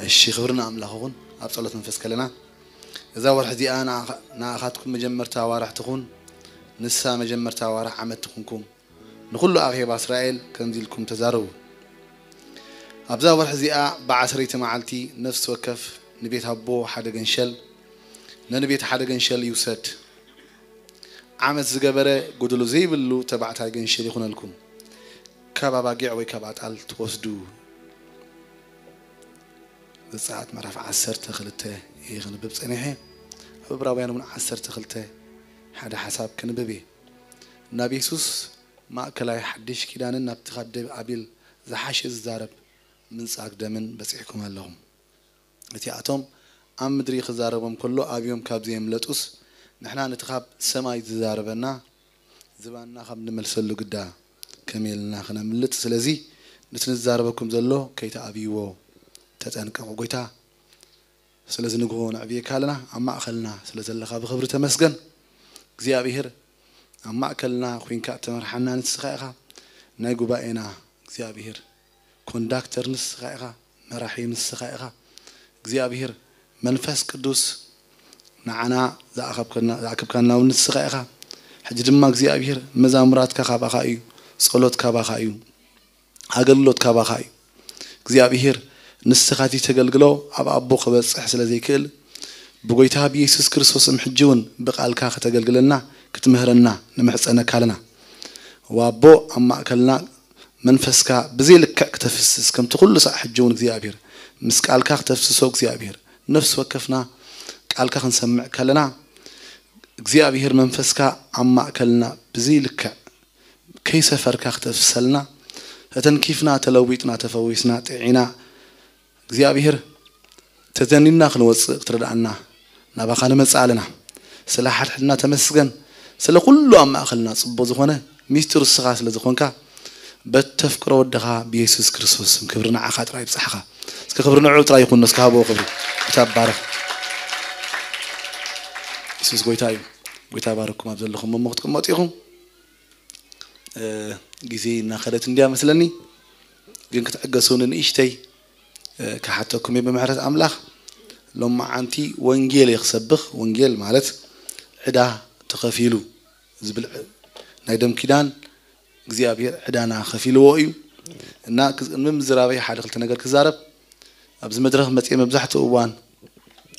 እሺ፣ ክብሪ ንኣምላኽ ይኹን። ኣብ ጸሎት መንፈስ ከለና፣ እዛ ወርሒ እዚኣ ንኣኻ-፣ ንኣኻትኩም መጀመርታ ኣዋርሕ ትኹን፣ ንሳ መጀመርታ ኣዋርሕ ዓመት ትኹንኩም። ንኹሉ ኣኼባ እስራኤል ከምዚ ኢልኩም ተዛረቡ። ኣብዛ ወርሒ እዚኣ ብዓሰርይቲ መዓልቲ ነፍሲ ወከፍ ንቤት ኣቦ ሓደ ገንሸል፣ ነንቤት ሓደ ገንሸል ይውሰድ። ዓመት ዝገበረ ጎደሎ ዘይብሉ ተባዕታይ ገንሸል ይኹነልኩም። ካብ ኣባጊዕ ወይ ካብ ኣጣል ትወስዱ። ዘጸኣት ምዕራፍ ዓሰርተ ክልተ እየ ክንብብ ጸኒሐ። ኣብ ዕብራውያን እውን ዓሰርተ ክልተ ሓደ ሓሳብ ክንብብ እየ። ናብ የሱስ ማእከላይ ሓድሽ ኪዳንን ናብቲ ካብ ደብ ኣቤል ዝሓሸ ዝዛረብ ምንጻግ ደምን በጺሕኩም ኣለኹም። እቲኣቶም ኣብ ምድሪ ክዛረቦም ከሎ ኣብዮም ካብ ዘየምለጡስ፣ ንሕና ነቲ ካብ ሰማይ ዝዛረበና ዝባንና ካብ ንመልሰሉ ግዳ ከመይ ኢልና ክነምልጥ? ስለዚ ነቲ ንዝዛረበኩም ዘሎ ከይትኣብይዎ ተጠንቀቑ። ጎይታ፣ ስለዚ ንግሆ ነዕብየካ ኣለና። ኣብ ማእከልና ስለ ዘለኻ ብኽብሪ ተመስገን። እግዚኣብሔር፣ ኣብ ማእከልና ኲንካ እተመርሓና ንስኻ ኢኻ። ናይ ጉባኤና እግዚኣብሔር ኮንዳክተር ንስኻ ኢኻ፣ መራሒ ንስኻ ኢኻ። እግዚኣብሔር መንፈስ ቅዱስ ንዓና ዝኣኸብከና-፣ ዝኣከብካና እውን ንስኻ ኢኻ። ሕጂ ድማ እግዚኣብሔር መዛሙራትካ ካባኻ እዩ፣ ጸሎት ካባኻ እዩ፣ ኣገልግሎት ካባኻ እዩ። እግዚኣብሔር ንስኻ እቲ ተገልግሎ ኣብ ኣቦ ክበጽሕ ስለ ዘይክእል፣ ብጎይታ ብየሱስ ክርስቶስ እም ሕጂ እውን ብቃልካ ከተገልግለና ክትምህረና ንምሕጸነካ ኣለና። ወኣቦ ኣብ ማእከልና መንፈስካ ብዘይ ልክዕ ክተፍስስ ከምቲ ኩሉ ሳዕ ሕጂ እውን እግዚኣብሔር ምስ ቃልካ ክተፍስሶ እግዚኣብሔር ነፍሲ ወከፍና ቃልካ ክንሰምዕ ከለና እግዚኣብሔር መንፈስካ ኣብ ማእከልና ብዘይ ልክዕ ከይሰፈርካ ክተፍሰልና ተተንኪፍና ተለዊጥና ተፈዊስና ጥዒና እግዚኣብሔር ተዘኒና ክንወፅእ ክትረድኣና ናባኻ ንመፅእ ኣለና። ስለ ሓድሕድና ተመስገን። ስለ ኩሉ ኣብ ማእኸልና ፅቡቕ ዝኾነ ሚስጥር ንስኻ ስለ ዝኾንካ በተፍቅሮ ወድኻ ብየሱስ ክርስቶስ ስም ክብሪ ንዓኻ ጥራይ ይብፃሕኻ። እስከ ክብሪ ንዕኡ ጥራይ ይኹን። እስከ ሃብዎ ክብሪ። ጎይታ ይባረኽ። የሱስ ጎይታ እዩ። ጎይታ ይባርኩም። ኣብ ዘለኹም እሞ ክትቅመጡ ኢኹም። እ፣ ግዜ እናኸደት እንድያ መስለኒ፣ ግን ክትዕገሱኒ ንእሽተይ፣ እ፣ ክሓተኩም እየ ብምሕረት ኣምላኽ። ሎማዓንቲ ወንጌል እየ ክሰብኽ። ወንጌል ማለት ዕዳ ተኸፊሉ ዝብል ዕ-፣ ናይ ደም ኪዳን እግዚኣብሔር ዕዳና ከፊልዎ እዩ። እና ክዝ-፣ ቅድሚ ምዝራበይ ሓደ ክልተ ነገር ክዛረብ። ኣብዚ መድረኽ መፅየ መብዛሕትኡ እዋን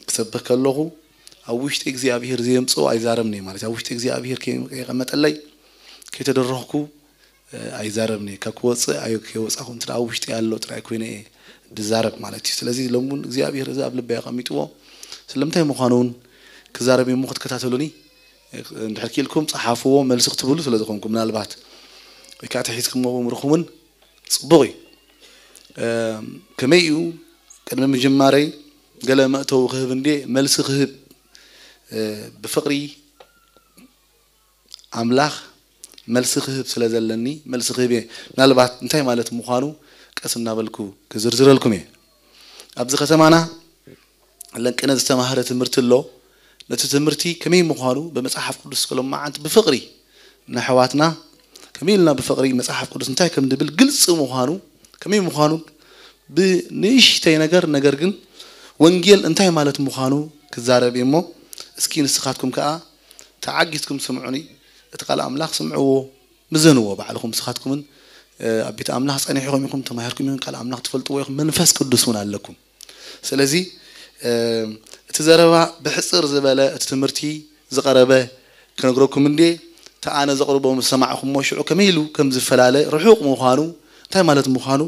ክሰብኽ ከለኹ ኣብ ውሽጢ እግዚኣብሔር ዘየምፅኦ ኣይዛረብን እየ ማለት እዩ። ኣብ ውሽጢ እግዚኣብሔር ከይ-፣ ከይቀመጠለይ ከይተደረኽኩ፣ እ፣ ኣይዛረብን እየ። ካብ ክወፅእ ኣዮ-፣ ከይወፃኹ እንተ ደኣ ኣብ ውሽጢ ኣሎ ጥራይ ኮይነ እየ ዝዛረብ ማለት እዩ። ስለዚ ሎሚ እውን እግዚኣብሔር እዚ ኣብ ልበይ ኣቐሚጥዎ ስለምንታይ ምዃኑ እውን ክዛረብ እየ እሞ ክትከታተሉኒ፣ እ፣ እንድሕር ክኢልኩም ፀሓፍዎ፣ መልሲ ክትብሉ ስለ ዝኾንኩም ምናልባት ወይ ከዓ ተሒዝኩምዎ ብምርኹምን ጽቡቕ እዩ። እ፣ ከመይ እዩ ቅድሚ ምጅማረይ ገለ መእተዊ ክህብ እንዴ መልሲ ክህብ፣ እ፣ ብፍቕሪ ኣምላኽ መልሲ ክህብ ስለ ዘለኒ መልሲ ክህብ እየ። ምናልባት እንታይ ማለት ምዃኑ ቀስ እናበልኩ ክዝርዝረልኩም እየ። ኣብዚ ከተማና ለንቅነ ዝተማህረ ትምህርቲ ኣሎ። ነቲ ትምህርቲ ከመይ ምዃኑ ብመጽሓፍ ቅዱስ ክሎም መዓልቲ ብፍቕሪ ንኣሕዋትና ከመይ ኢልና ብፍቕሪ መጽሓፍ ቅዱስ እንታይ ከም ድብል ግልጺ ምዃኑ፣ ከመይ ምዃኑ ብንእሽተይ ነገር፣ ነገር ግን ወንጌል እንታይ ማለት ምዃኑ ክዛረብ እየ እሞ፣ እስኪ ንስኻትኩም ከኣ ተዓጊትኩም ስምዑኒ። እቲ ቃል ኣምላኽ ስምዕዎ፣ ምዘንዎ ባዕልኹም ንስኻትኩምን፣ እ፣ ኣብ ቤት ኣምላኽ ጸኒሕኩም ኢኹም፣ ተማሂርኩም ኢኹም፣ ቃል ኣምላኽ ትፈልጥዎ ኢኹም፣ መንፈስ ቅዱስ እውን ኣለኩም። ስለዚ፣ እ፣ እቲ ዘረባ ብሕጽር ዝበለ፣ እቲ ትምህርቲ ዝቐረበ ክነግረኩም እንዴ፣ እቲ ኣነ ዘቕርቦ ምስ ሰማዕኹሞ ሽዑ ከመይ ኢሉ ከም ዝፈላለ ርሑቕ ምዃኑ፣ እንታይ ማለት ምዃኑ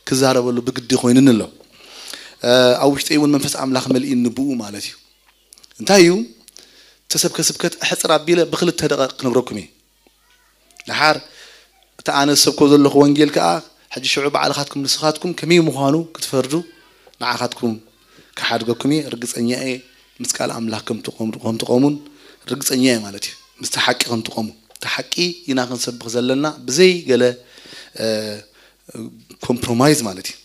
ክዛረበሉ ብግዲ ኮይኑኒ ኣሎ። እ፣ ኣብ ውሽጠይ እውን መንፈስ ኣምላኽ መሊኡኒ ብኡ ማለት እዩ። እንታይ እዩ? እተሰብከ ስብከት ኣሕጽር ኣቢለ ብክልተ ደቂቕ ክነግረኩም እየ። ደሓር እቲ ኣነ ዝሰብኮ ዘለኹ ወንጌል ከኣ ሕጂ ሽዑ ባዕልኻትኩም ንስኻትኩም ከመይ ምዃኑ ክትፈርዱ ንዓኻትኩም ክሓድገኩም እየ። ርግጸኛ እየ ምስ ቃል ኣምላኽ ከም ትቖም-፣ ከም ትቖሙን ርግጸኛ እየ ማለት እዩ። ምስቲ ሓቂ ከም ትቖሙ። እቲ ሓቂ ኢና ክንሰብኽ ዘለና ብዘይ ገለ፣ እ፣ ኮምፕሮማይዝ ማለት እዩ።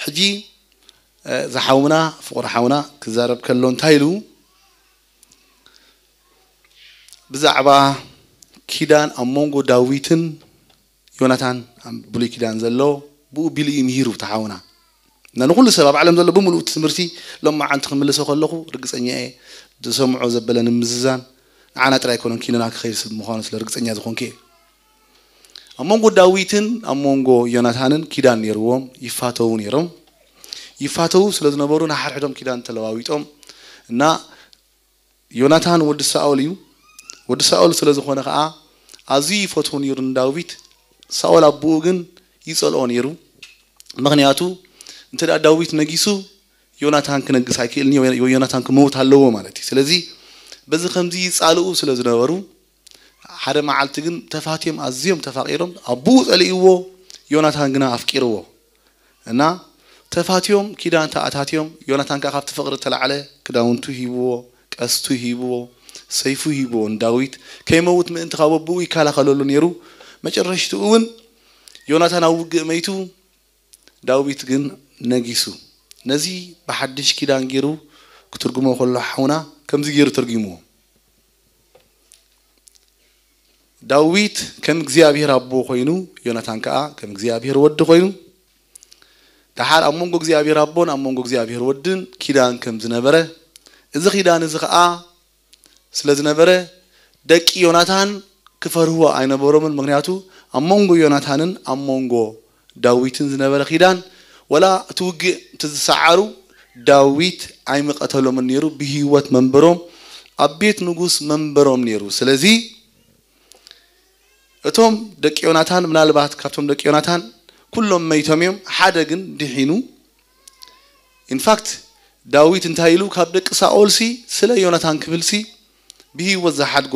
ሕጂ፣ እ፣ ዝሓውና፣ ፍቑር ሓውና ክዛረብ ከሎ እንታይ ኢሉ? ብዛዕባ ኪዳን ኣብ መንጎ ዳዊትን ዮናታን ኣብ ብሉይ ኪዳን ዘሎ ብኡ ቢሉ እዩ ምሂሩ ተሓውና። እና ንኹሉ ሰብ ኣብ ዓለም ዘሎ ብምሉእ ትምህርቲ ሎማዓንቲ ክምልሶ ከለኹ ርግጸኛ እየ ዝሰምዖ ዘበለ ንምዝዛን ንዓና ጥራይ ኣይኮነን ኪንና ክኸይድ ሰብ ምዃኑ ስለ ርግጸኛ ዝኾንኩ እየ። ኣብ መንጎ ዳዊትን ኣብ መንጎ ዮናታንን ኪዳን ነይርዎም፣ ይፋተዉ ነይሮም። ይፋተዉ ስለ ዝነበሩ ንሓድሕዶም ኪዳን ተለዋዊጦም እና ዮናታን ወዲ ሳኦል እዩ። ወዲ ሳኦል ስለ ዝኾነ ከዓ ኣዝዩ ይፈትዎ ነይሩ ንዳዊት። ሳኦል ኣቦኡ ግን ይጸልኦ ነይሩ። ምኽንያቱ እንተ ደኣ ዳዊት ነጊሱ ዮናታን ክነግስ ኣይክእልን እዩ፣ ዮናታን ክመውት ኣለዎ ማለት እዩ። ስለዚ በዚ ከምዚ ይጻልኡ ስለ ዝነበሩ ሓደ መዓልቲ ግን ተፋትዮም ኣዝዮም ተፋቒሮም ኣቦኡ ጸሊእዎ፣ ዮናታን ግና ኣፍቂርዎ እና ተፋትዮም ኪዳን ተኣታትዮም። ዮናታን ከዓ ካብቲ ፍቕሪ ተላዕለ ክዳውንቱ ሂብዎ፣ ቀስቱ ሂብዎ፣ ሰይፉ ሂብዎ ንዳዊት ከይመውት ምእንቲ ካብ ኣቦኡ ይከላኸለሉ ነይሩ። መጨረሽትኡ እውን ዮናታን ኣብ ውግእ መይቱ፣ ዳዊት ግን ነጊሱ። ነዚ ብሓድሽ ኪዳን ገይሩ ክትርጉሞ ከሎ ሓውና ከምዚ ገይሩ ተርጊምዎ። ዳዊት ከም እግዚኣብሔር ኣቦ ኮይኑ፣ ዮናታን ከኣ ከም እግዚኣብሔር ወዲ ኮይኑ፣ ደሓር ኣብ መንጎ እግዚኣብሔር ኣቦን ኣብ መንጎ እግዚኣብሔር ወድን ኪዳን ከም ዝነበረ፣ እዚ ኪዳን እዚ ከኣ ስለ ዝነበረ ደቂ ዮናታን ክፈርህዎ ኣይነበሮምን። ምኽንያቱ ኣብ መንጎ ዮናታንን ኣብ መንጎ ዳዊትን ዝነበረ ኪዳን፣ ወላ እቲ ውግእ እንተዝሰዓሩ ዳዊት ኣይምቐተሎምን ነይሩ፣ ብህይወት መንበሮም ኣብ ቤት ንጉስ መንበሮም ነይሩ። ስለዚ እቶም ደቂ ዮናታን ምናልባት ካብቶም ደቂ ዮናታን ኩሎም መይቶም እዮም፣ ሓደ ግን ድሒኑ። ኢንፋክት ዳዊት እንታይ ኢሉ ካብ ደቂ ሳኦል ሲ ስለ ዮናታን ክብል ሲ ብህይወት ዝሓድጎ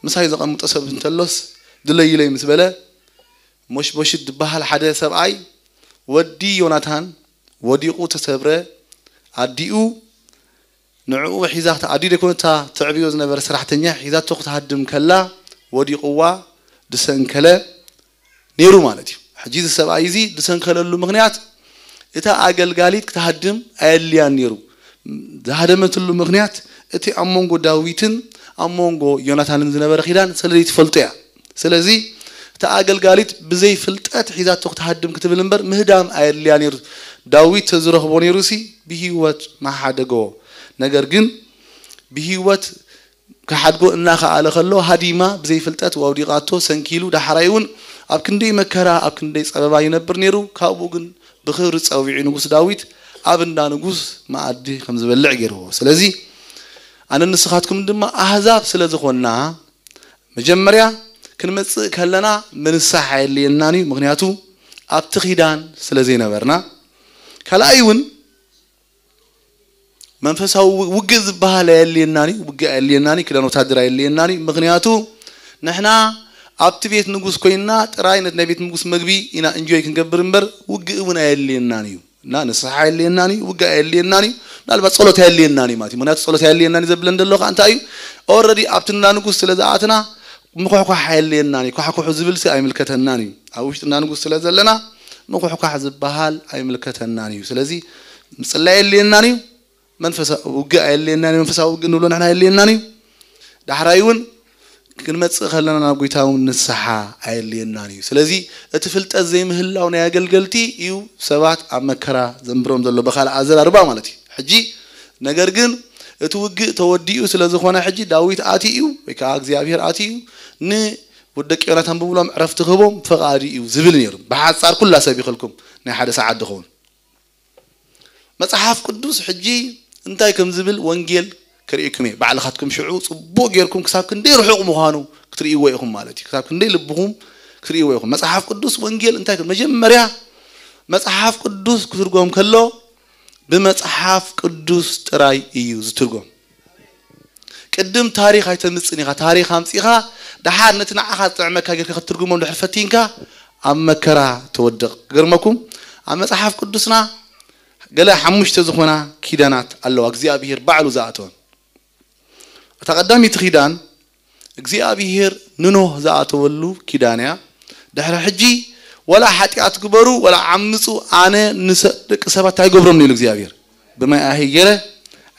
ምሳይ ዘቐምጦ ሰብ እንተሎስ ድለይለይ ምስ በለ ሞሽቦሽት ዝበሃል ሓደ ሰብኣይ ወዲ ዮናታን ወዲቑ ተሰብረ ኣዲኡ ንዕኡ ሒዛ ኣዲኡ ደይኮነታ ተዕብዮ ዝነበረ ሰራሕተኛ ሒዛቶ ክትሃድም ከላ ወዲቑዋ ድሰንከለ ነይሩ ማለት እዩ። ሕጂ እዚ ሰብኣይ እዚ ዝሰንከለሉ ምኽንያት እታ ኣገልጋሊት ክትሃድም ኣየድልያን ነይሩ። ዝሃደመትሉ ምኽንያት እቲ ኣብ መንጎ ዳዊትን ኣብ መንጎ ዮናታንን ዝነበረ ኪዳን ስለ ዘይትፈልጦ እያ። ስለዚ እታ ኣገልጋሊት ብዘይ ፍልጠት ሒዛቶ ክትሃድም ክትብል እምበር ምህዳም ኣየድልያ ነይሩ። ዳዊት ተዝረኽቦ ነይሩ ሲ ብህይወት መሓደጎ። ነገር ግን ብህይወት ክሓድጎ እናኸኣለ ከሎ ሃዲማ ብዘይፍልጠት ኣውዲቓቶ ሰንኪሉ ዳሕራይ እውን ኣብ ክንደይ መከራ ኣብ ክንደይ ጸበባ ይነብር ነይሩ። ካብኡ ግን ብኽብሪ ጸዊዑ ንጉስ ዳዊት ኣብ እንዳ ንጉስ መኣዲ ከም ዝበልዕ ገይርዎ። ስለዚ ኣነ ንስኻትኩም ድማ ኣህዛብ ስለ ዝኾንና መጀመርያ ክንመጽእ ከለና ምንሳሕ ኣየድልየናን እዩ። ምኽንያቱ ኣብቲ ኪዳን ስለ ዘይነበርና። ካልኣይ እውን መንፈሳዊ ውግእ ዝበሃል ኣየድልየናን እዩ። ውግእ ኣየድልየናን እዩ። ክዳን ወታደር ኣየድልየናን እዩ። ምኽንያቱ ንሕና ኣብቲ ቤት ንጉስ ኮይንና ጥራይ ነቲ ናይ ቤት ንጉስ መግቢ ኢና እንጆይ ክንገብር እምበር ውግእ እውን ኣየድልየናን እዩ። እና ንስሓ ኣየድልየናን እዩ። ውግእ ኣየድልየናን እዩ። ምናልባት ጸሎት ኣየድልየናን እዩ ማለት እዩ። ምኽንያቱ ጸሎት ኣየድልየናን እዩ ዘብለን ዘሎ ከዓ እንታይ እዩ? ኦረዲ ኣብቲ እንዳ ንጉስ ስለ ዝኣትና ምኹሕኳሕ ኣየድልየናን እዩ። ኳሕኩሑ ዝብል ሲ ኣይምልከተናን እዩ። ኣብ ውሽጢ እንዳ ንጉስ ስለ ዘለና ምኹሕኳሕ ዝበሃል ኣይምልከተናን እዩ። ስለዚ ምጽላይ ኣየድልየናን እዩ። መንፈሳዊ ውግእ ኣየድልየናን እዩ። መንፈሳዊ ውግእ ንብሎ ንሕና ኣየድልየናን እዩ። ዳሕራይ እውን ክንመጽእ ከለና ናብ ጎይታ እውን ንስሓ ኣየድልየናን እዩ። ስለዚ እቲ ፍልጠት ዘይምህላው ናይ ኣገልገልቲ እዩ ሰባት ኣብ መከራ ዘንብሮም ዘሎ ብኻልእ ኣዘራርባ ማለት እዩ። ሕጂ ነገር ግን እቲ ውግእ ተወዲኡ ስለ ዝኾነ ሕጂ ዳዊት ኣትዩ ወይ ከዓ እግዚኣብሔር ኣትዩ ንወደቂ ዮናታን ብምሎም ዕረፍቲ ክህቦም ፈቓዲ እዩ ዝብል ነይሩ። ብሓጻር ኩላ ሰብ ይኸልኩም ናይ ሓደ ሰዓት ድኸውን መጽሓፍ ቅዱስ ሕጂ እንታይ ከም ዝብል ወንጌል ከርእየኩም እየ። ባዕልኻትኩም ሽዑ ጽቡቕ ጌርኩም ክሳብ ክንደይ ርሑቕ ምዃኑ ክትርእይዎ ኢኹም ማለት እዩ። ክሳብ ክንደይ ልብኹም ክትርእይዎ ኢኹም። መጽሓፍ ቅዱስ ወንጌል እንታይ ከም መጀመርያ መጽሓፍ ቅዱስ ክትርጎም ከሎ ብመጽሓፍ ቅዱስ ጥራይ እዩ ዝትርጎም። ቅድም ታሪኽ ኣይተምጽን ኢኻ። ታሪኽ ኣምጺኻ ደሓር ነቲ ንዓኻ ዝጥዕመካ ጌርካ ክትትርጉሞ እንድሕር ፈቲንካ ኣብ መከራ ተወድቕ። ክገርመኩም ኣብ መጽሓፍ ቅዱስና ገለ ሓሙሽተ ዝኾና ኪዳናት ኣለዋ እግዚኣብሄር ባዕሉ ዝኣተወን። እታ ቀዳሚቲ ኪዳን እግዚኣብሄር ንኖህ ዝኣተወሉ ኪዳን እያ። ድሕሪ ሕጂ ወላ ሓጢኣት ግበሩ ወላ ዓምፁ ኣነ ንሰ- ደቂ ሰባት ኣይገብሮም ኢሉ እግዚኣብሄር ብማይ ኣህይ ገይረ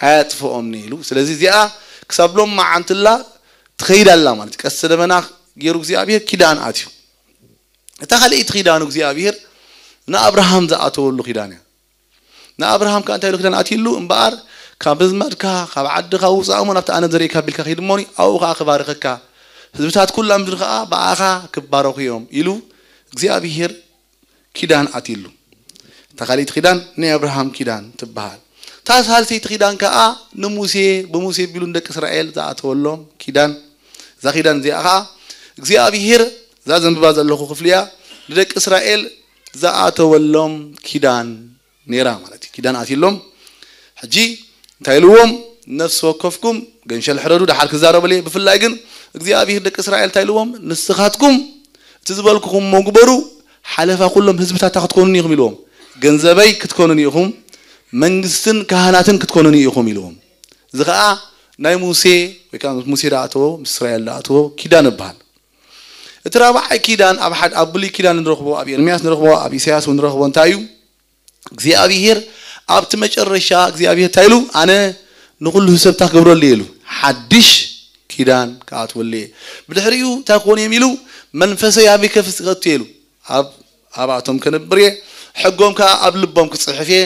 ኣያጥፍኦም ኢሉ። ስለዚ እዚኣ ክሳብ ሎም መዓንትላ ትኸይድ ኣላ ማለት እዩ። ቀስተ ደመና ገይሩ እግዚኣብሄር ኪዳን ኣትዩ። እታ ካልኣይቲ ኪዳኑ እግዚኣብሄር ንኣብርሃም ዝኣተወሉ ኪዳን እያ። ንኣብርሃም ከኣ እንታይ ኢሉ ክዳን ኣትይሉ? እምበኣር ካብ ኣዝማድካ፣ ካብ ዓድኻ ውጻእ እሞ ናብቲ ኣነ ዘርእካ ኣቢልካ ኪድ እሞኒ ኣብኡ ከኣ ክባርኸካ፣ ህዝብታት ኩላ ምድሪ ከኣ ብኣኻ ክባረኹ እዮም ኢሉ እግዚኣብሔር ኪዳን ኣትይሉ። እታ ካልኣይቲ ኪዳን ናይ ኣብርሃም ኪዳን ትበሃል። እታ ሳልሰይቲ ኪዳን ከኣ ንሙሴ፣ ብሙሴ ቢሉ ንደቂ እስራኤል ዝኣተወሎም ኪዳን። እዛ ኪዳን እዚኣ ከኣ እግዚኣብሔር፣ እዛ ዘንብባ ዘለኹ ክፍሊ እያ፣ ንደቂ እስራኤል ዝኣተወሎም ኪዳን ነይራ ማለት እዩ። ኪዳን ኣትይሎም። ሕጂ እንታይ ኢልዎም? ነፍሲ ወከፍኩም ገንሸል ሕረዱ፣ ደሓር ክዛረበሉ እየ። ብፍላይ ግን እግዚኣብሔር ደቂ እስራኤል እንታይ ኢልዎም? ንስኻትኩም እቲ ዝበልኩኹም እሞ ግበሩ፣ ሓለፋ ኩሎም ህዝብታታ ክትኮኑኒ ኢኹም ኢልዎም። ገንዘበይ ክትኮኑኒ ኢኹም፣ መንግስትን ካህናትን ክትኮኑኒ ኢኹም ኢልዎም። እዚ ኸኣ ናይ ሙሴ ወይ ከዓ ምስ ሙሴ ደኣተዎ፣ ምስ እስራኤል ደኣተዎ ኪዳን ይበሃል። እቲ ራብዓይ ኪዳን ኣብ ሓድ-፣ ኣብ ብሉይ ኪዳን ንረኽቦ፣ ኣብ ኤርምያስ ንረኽቦ፣ ኣብ ኢሳያስ እውን ንረኽቦ እንታይ እዩ? እግዚኣብሔር ኣብቲ መጨረሻ እግዚኣብሔር እንታይ ኢሉ? ኣነ ንኹሉ ህዝብታ ክገብረሉ እየ ኢሉ። ሓድሽ ኪዳን ክኣትወሉ እየ። ብድሕሪኡ እንታይ ክኾኑ እዮም ኢሉ? መንፈሰይ ኣበይ ከፍስ-፣ ከቱ እየ ኢሉ። ኣብ፣ ኣብኣቶም ከንብር እየ። ሕጎም ከኣ ኣብ ልቦም ክጽሕፍ እየ።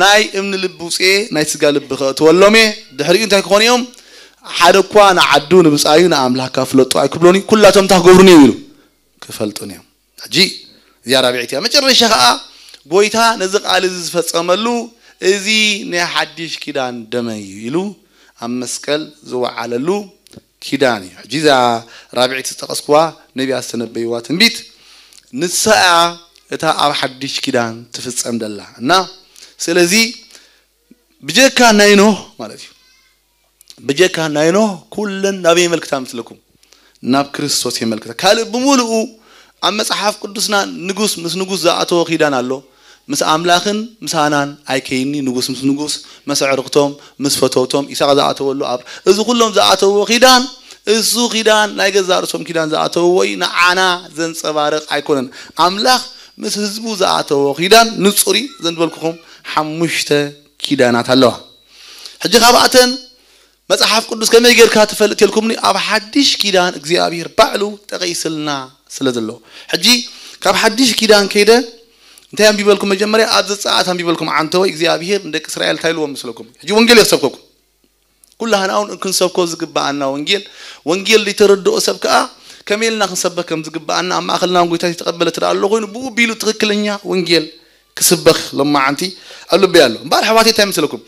ናይ እምኒ ልቢ ውጽኤ ናይ ስጋ ልቢ ከእትወሎም እየ። ድሕሪኡ እንታይ ክኾኑ እዮም? ሓደ እኳ ንዓዱ ንብጻዩ ንኣምላኽካ ፍለጡ ኣይክብሎን እዩ። ኩላቶም እንታይ ክገብሩኒ እዮም ኢሉ? ክፈልጡን እዮም። ሕጂ እዚኣ ራብዒት እያ። መጨረሻ ከኣ ጎይታ ነዚ ቃል እዚ ዝፈጸመሉ፣ "እዚ ናይ ሓድሽ ኪዳን ደመይ እዩ" ኢሉ ኣብ መስቀል ዝወዓለሉ ኪዳን እዩ። ሕጂ እዛ ራብዒት ዝጠቐስኩዋ ነቢያት ዝተነበይዋ ትንቢት ንሳ እያ እታ ኣብ ሓድሽ ኪዳን ትፍጸም ደላ። እና ስለዚ ብጀካ ናይ ኖህ ማለት እዩ። ብጀካ ናይ ኖህ ኩለን ናበይ የመልክታ ምስለኩም? ናብ ክርስቶስ የመልክታ። ካልእ ብምሉኡ ኣብ መጽሓፍ ቅዱስና ንጉስ ምስ ንጉስ ዝኣተዎ ኪዳን ኣሎ። ምስ ኣምላኽን ምሳናን ኣይከይኒ፣ ንጉስ ምስ ንጉስ፣ ምስ ኣዕርኽቶም፣ ምስ ፈተውቶም፣ ኢሳቕ ዝኣተወሉ ኣብ፣ እዚ ኩሎም ዝኣተውዎ ኪዳን፣ እሱ ኪዳን ናይ ገዛእ ርእሶም ኪዳን ዝኣተውዎ እዩ፣ ንዓና ዘንጸባርቕ ኣይኮነን። ኣምላኽ ምስ ህዝቡ ዝኣተዎ ኪዳን ንጹር እዩ። ዘንበልኩኹም ሓሙሽተ ኪዳናት ኣለዋ። ሕጂ ካብኣተን መጽሓፍ ቅዱስ ከመይ ጌርካ ትፈልጥ ኢልኩምኒ፣ ኣብ ሓድሽ ኪዳን እግዚኣብሔር ባዕሉ ጠቒስልና ስለ ዘሎ። ሕጂ ካብ ሓድሽ ኪዳን ከይደ እንታይ ኣንቢበልኩም? መጀመርያ ኣብ ዘጸኣት ኣንቢበልኩም፣ ዓንተወይ እግዚኣብሔር ንደቂ እስራኤል እንታይ ኢልዎም መስለኩም? ሕጂ ወንጌል እየ ክሰብከኩም። ኩላህና እውን ክንሰብኮ ዝግብኣና ወንጌል፣ ወንጌል ዘይተረድኦ ሰብ ከኣ ከመይ ኢልና ክንሰበክ ከም ዝግብኣና ኣብ ማእኸልና እውን ጎይታ ዝተቐበለ ትረኣ ኣሎ ኮይኑ ብኡ ቢሉ ትኽክለኛ ወንጌል ክስበክ ሎማዓንቲ ኣብ ልበይ ኣሎ። እምበኣር ኣሕዋተይ እንታይ መስለኩም?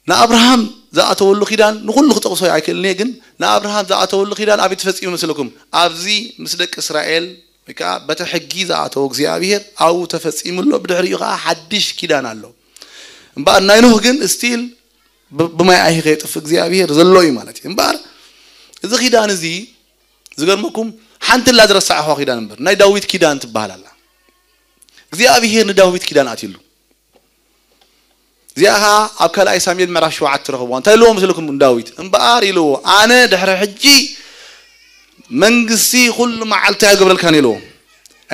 ንኣብርሃም ዝኣተወሉ ኪዳን ንኹሉ ክጠቕሶ ኣይክእልን እየ፣ ግን ንኣብርሃም ዝኣተወሉ ኪዳን ኣበይ ተፈጺሙ መስለኩም? ኣብዚ ምስ ደቂ እስራኤል ወይ ከዓ በቲ ሕጊ ዝኣተወ እግዚኣብሔር ኣብኡ ተፈጺሙ ኣሎ። ብድሕሪኡ ከዓ ሓድሽ ኪዳን ኣሎ። እምበኣር ናይ ኖህ ግን ስቲል ብ-፣ ብማይ ኣይሂ ከየጥፍ እግዚኣብሔር ዘሎ እዩ ማለት እዩ። እምበኣር እዚ ኪዳን እዚ ዝገርመኩም ሓንቲ ላ ዝረሳዕኹዋ ኪዳን እምበር ናይ ዳዊት ኪዳን ትበሃል ኣላ። እግዚኣብሔር ንዳዊት ኪዳን ኣትይሉ። እዚኣ ኸዓ ኣብ ካልኣይ ሳሙኤል ምዕራፍ ሸውዓተ ትረኽብዋ። እንታይ ኢልዎ መስለኩም ንዳዊት? እምበኣር ኢልዎ፣ "ኣነ ድሕሪ ሕጂ መንግስቲ ኩሉ መዓልቲ ኣይገብረልካን" ኢልዎ።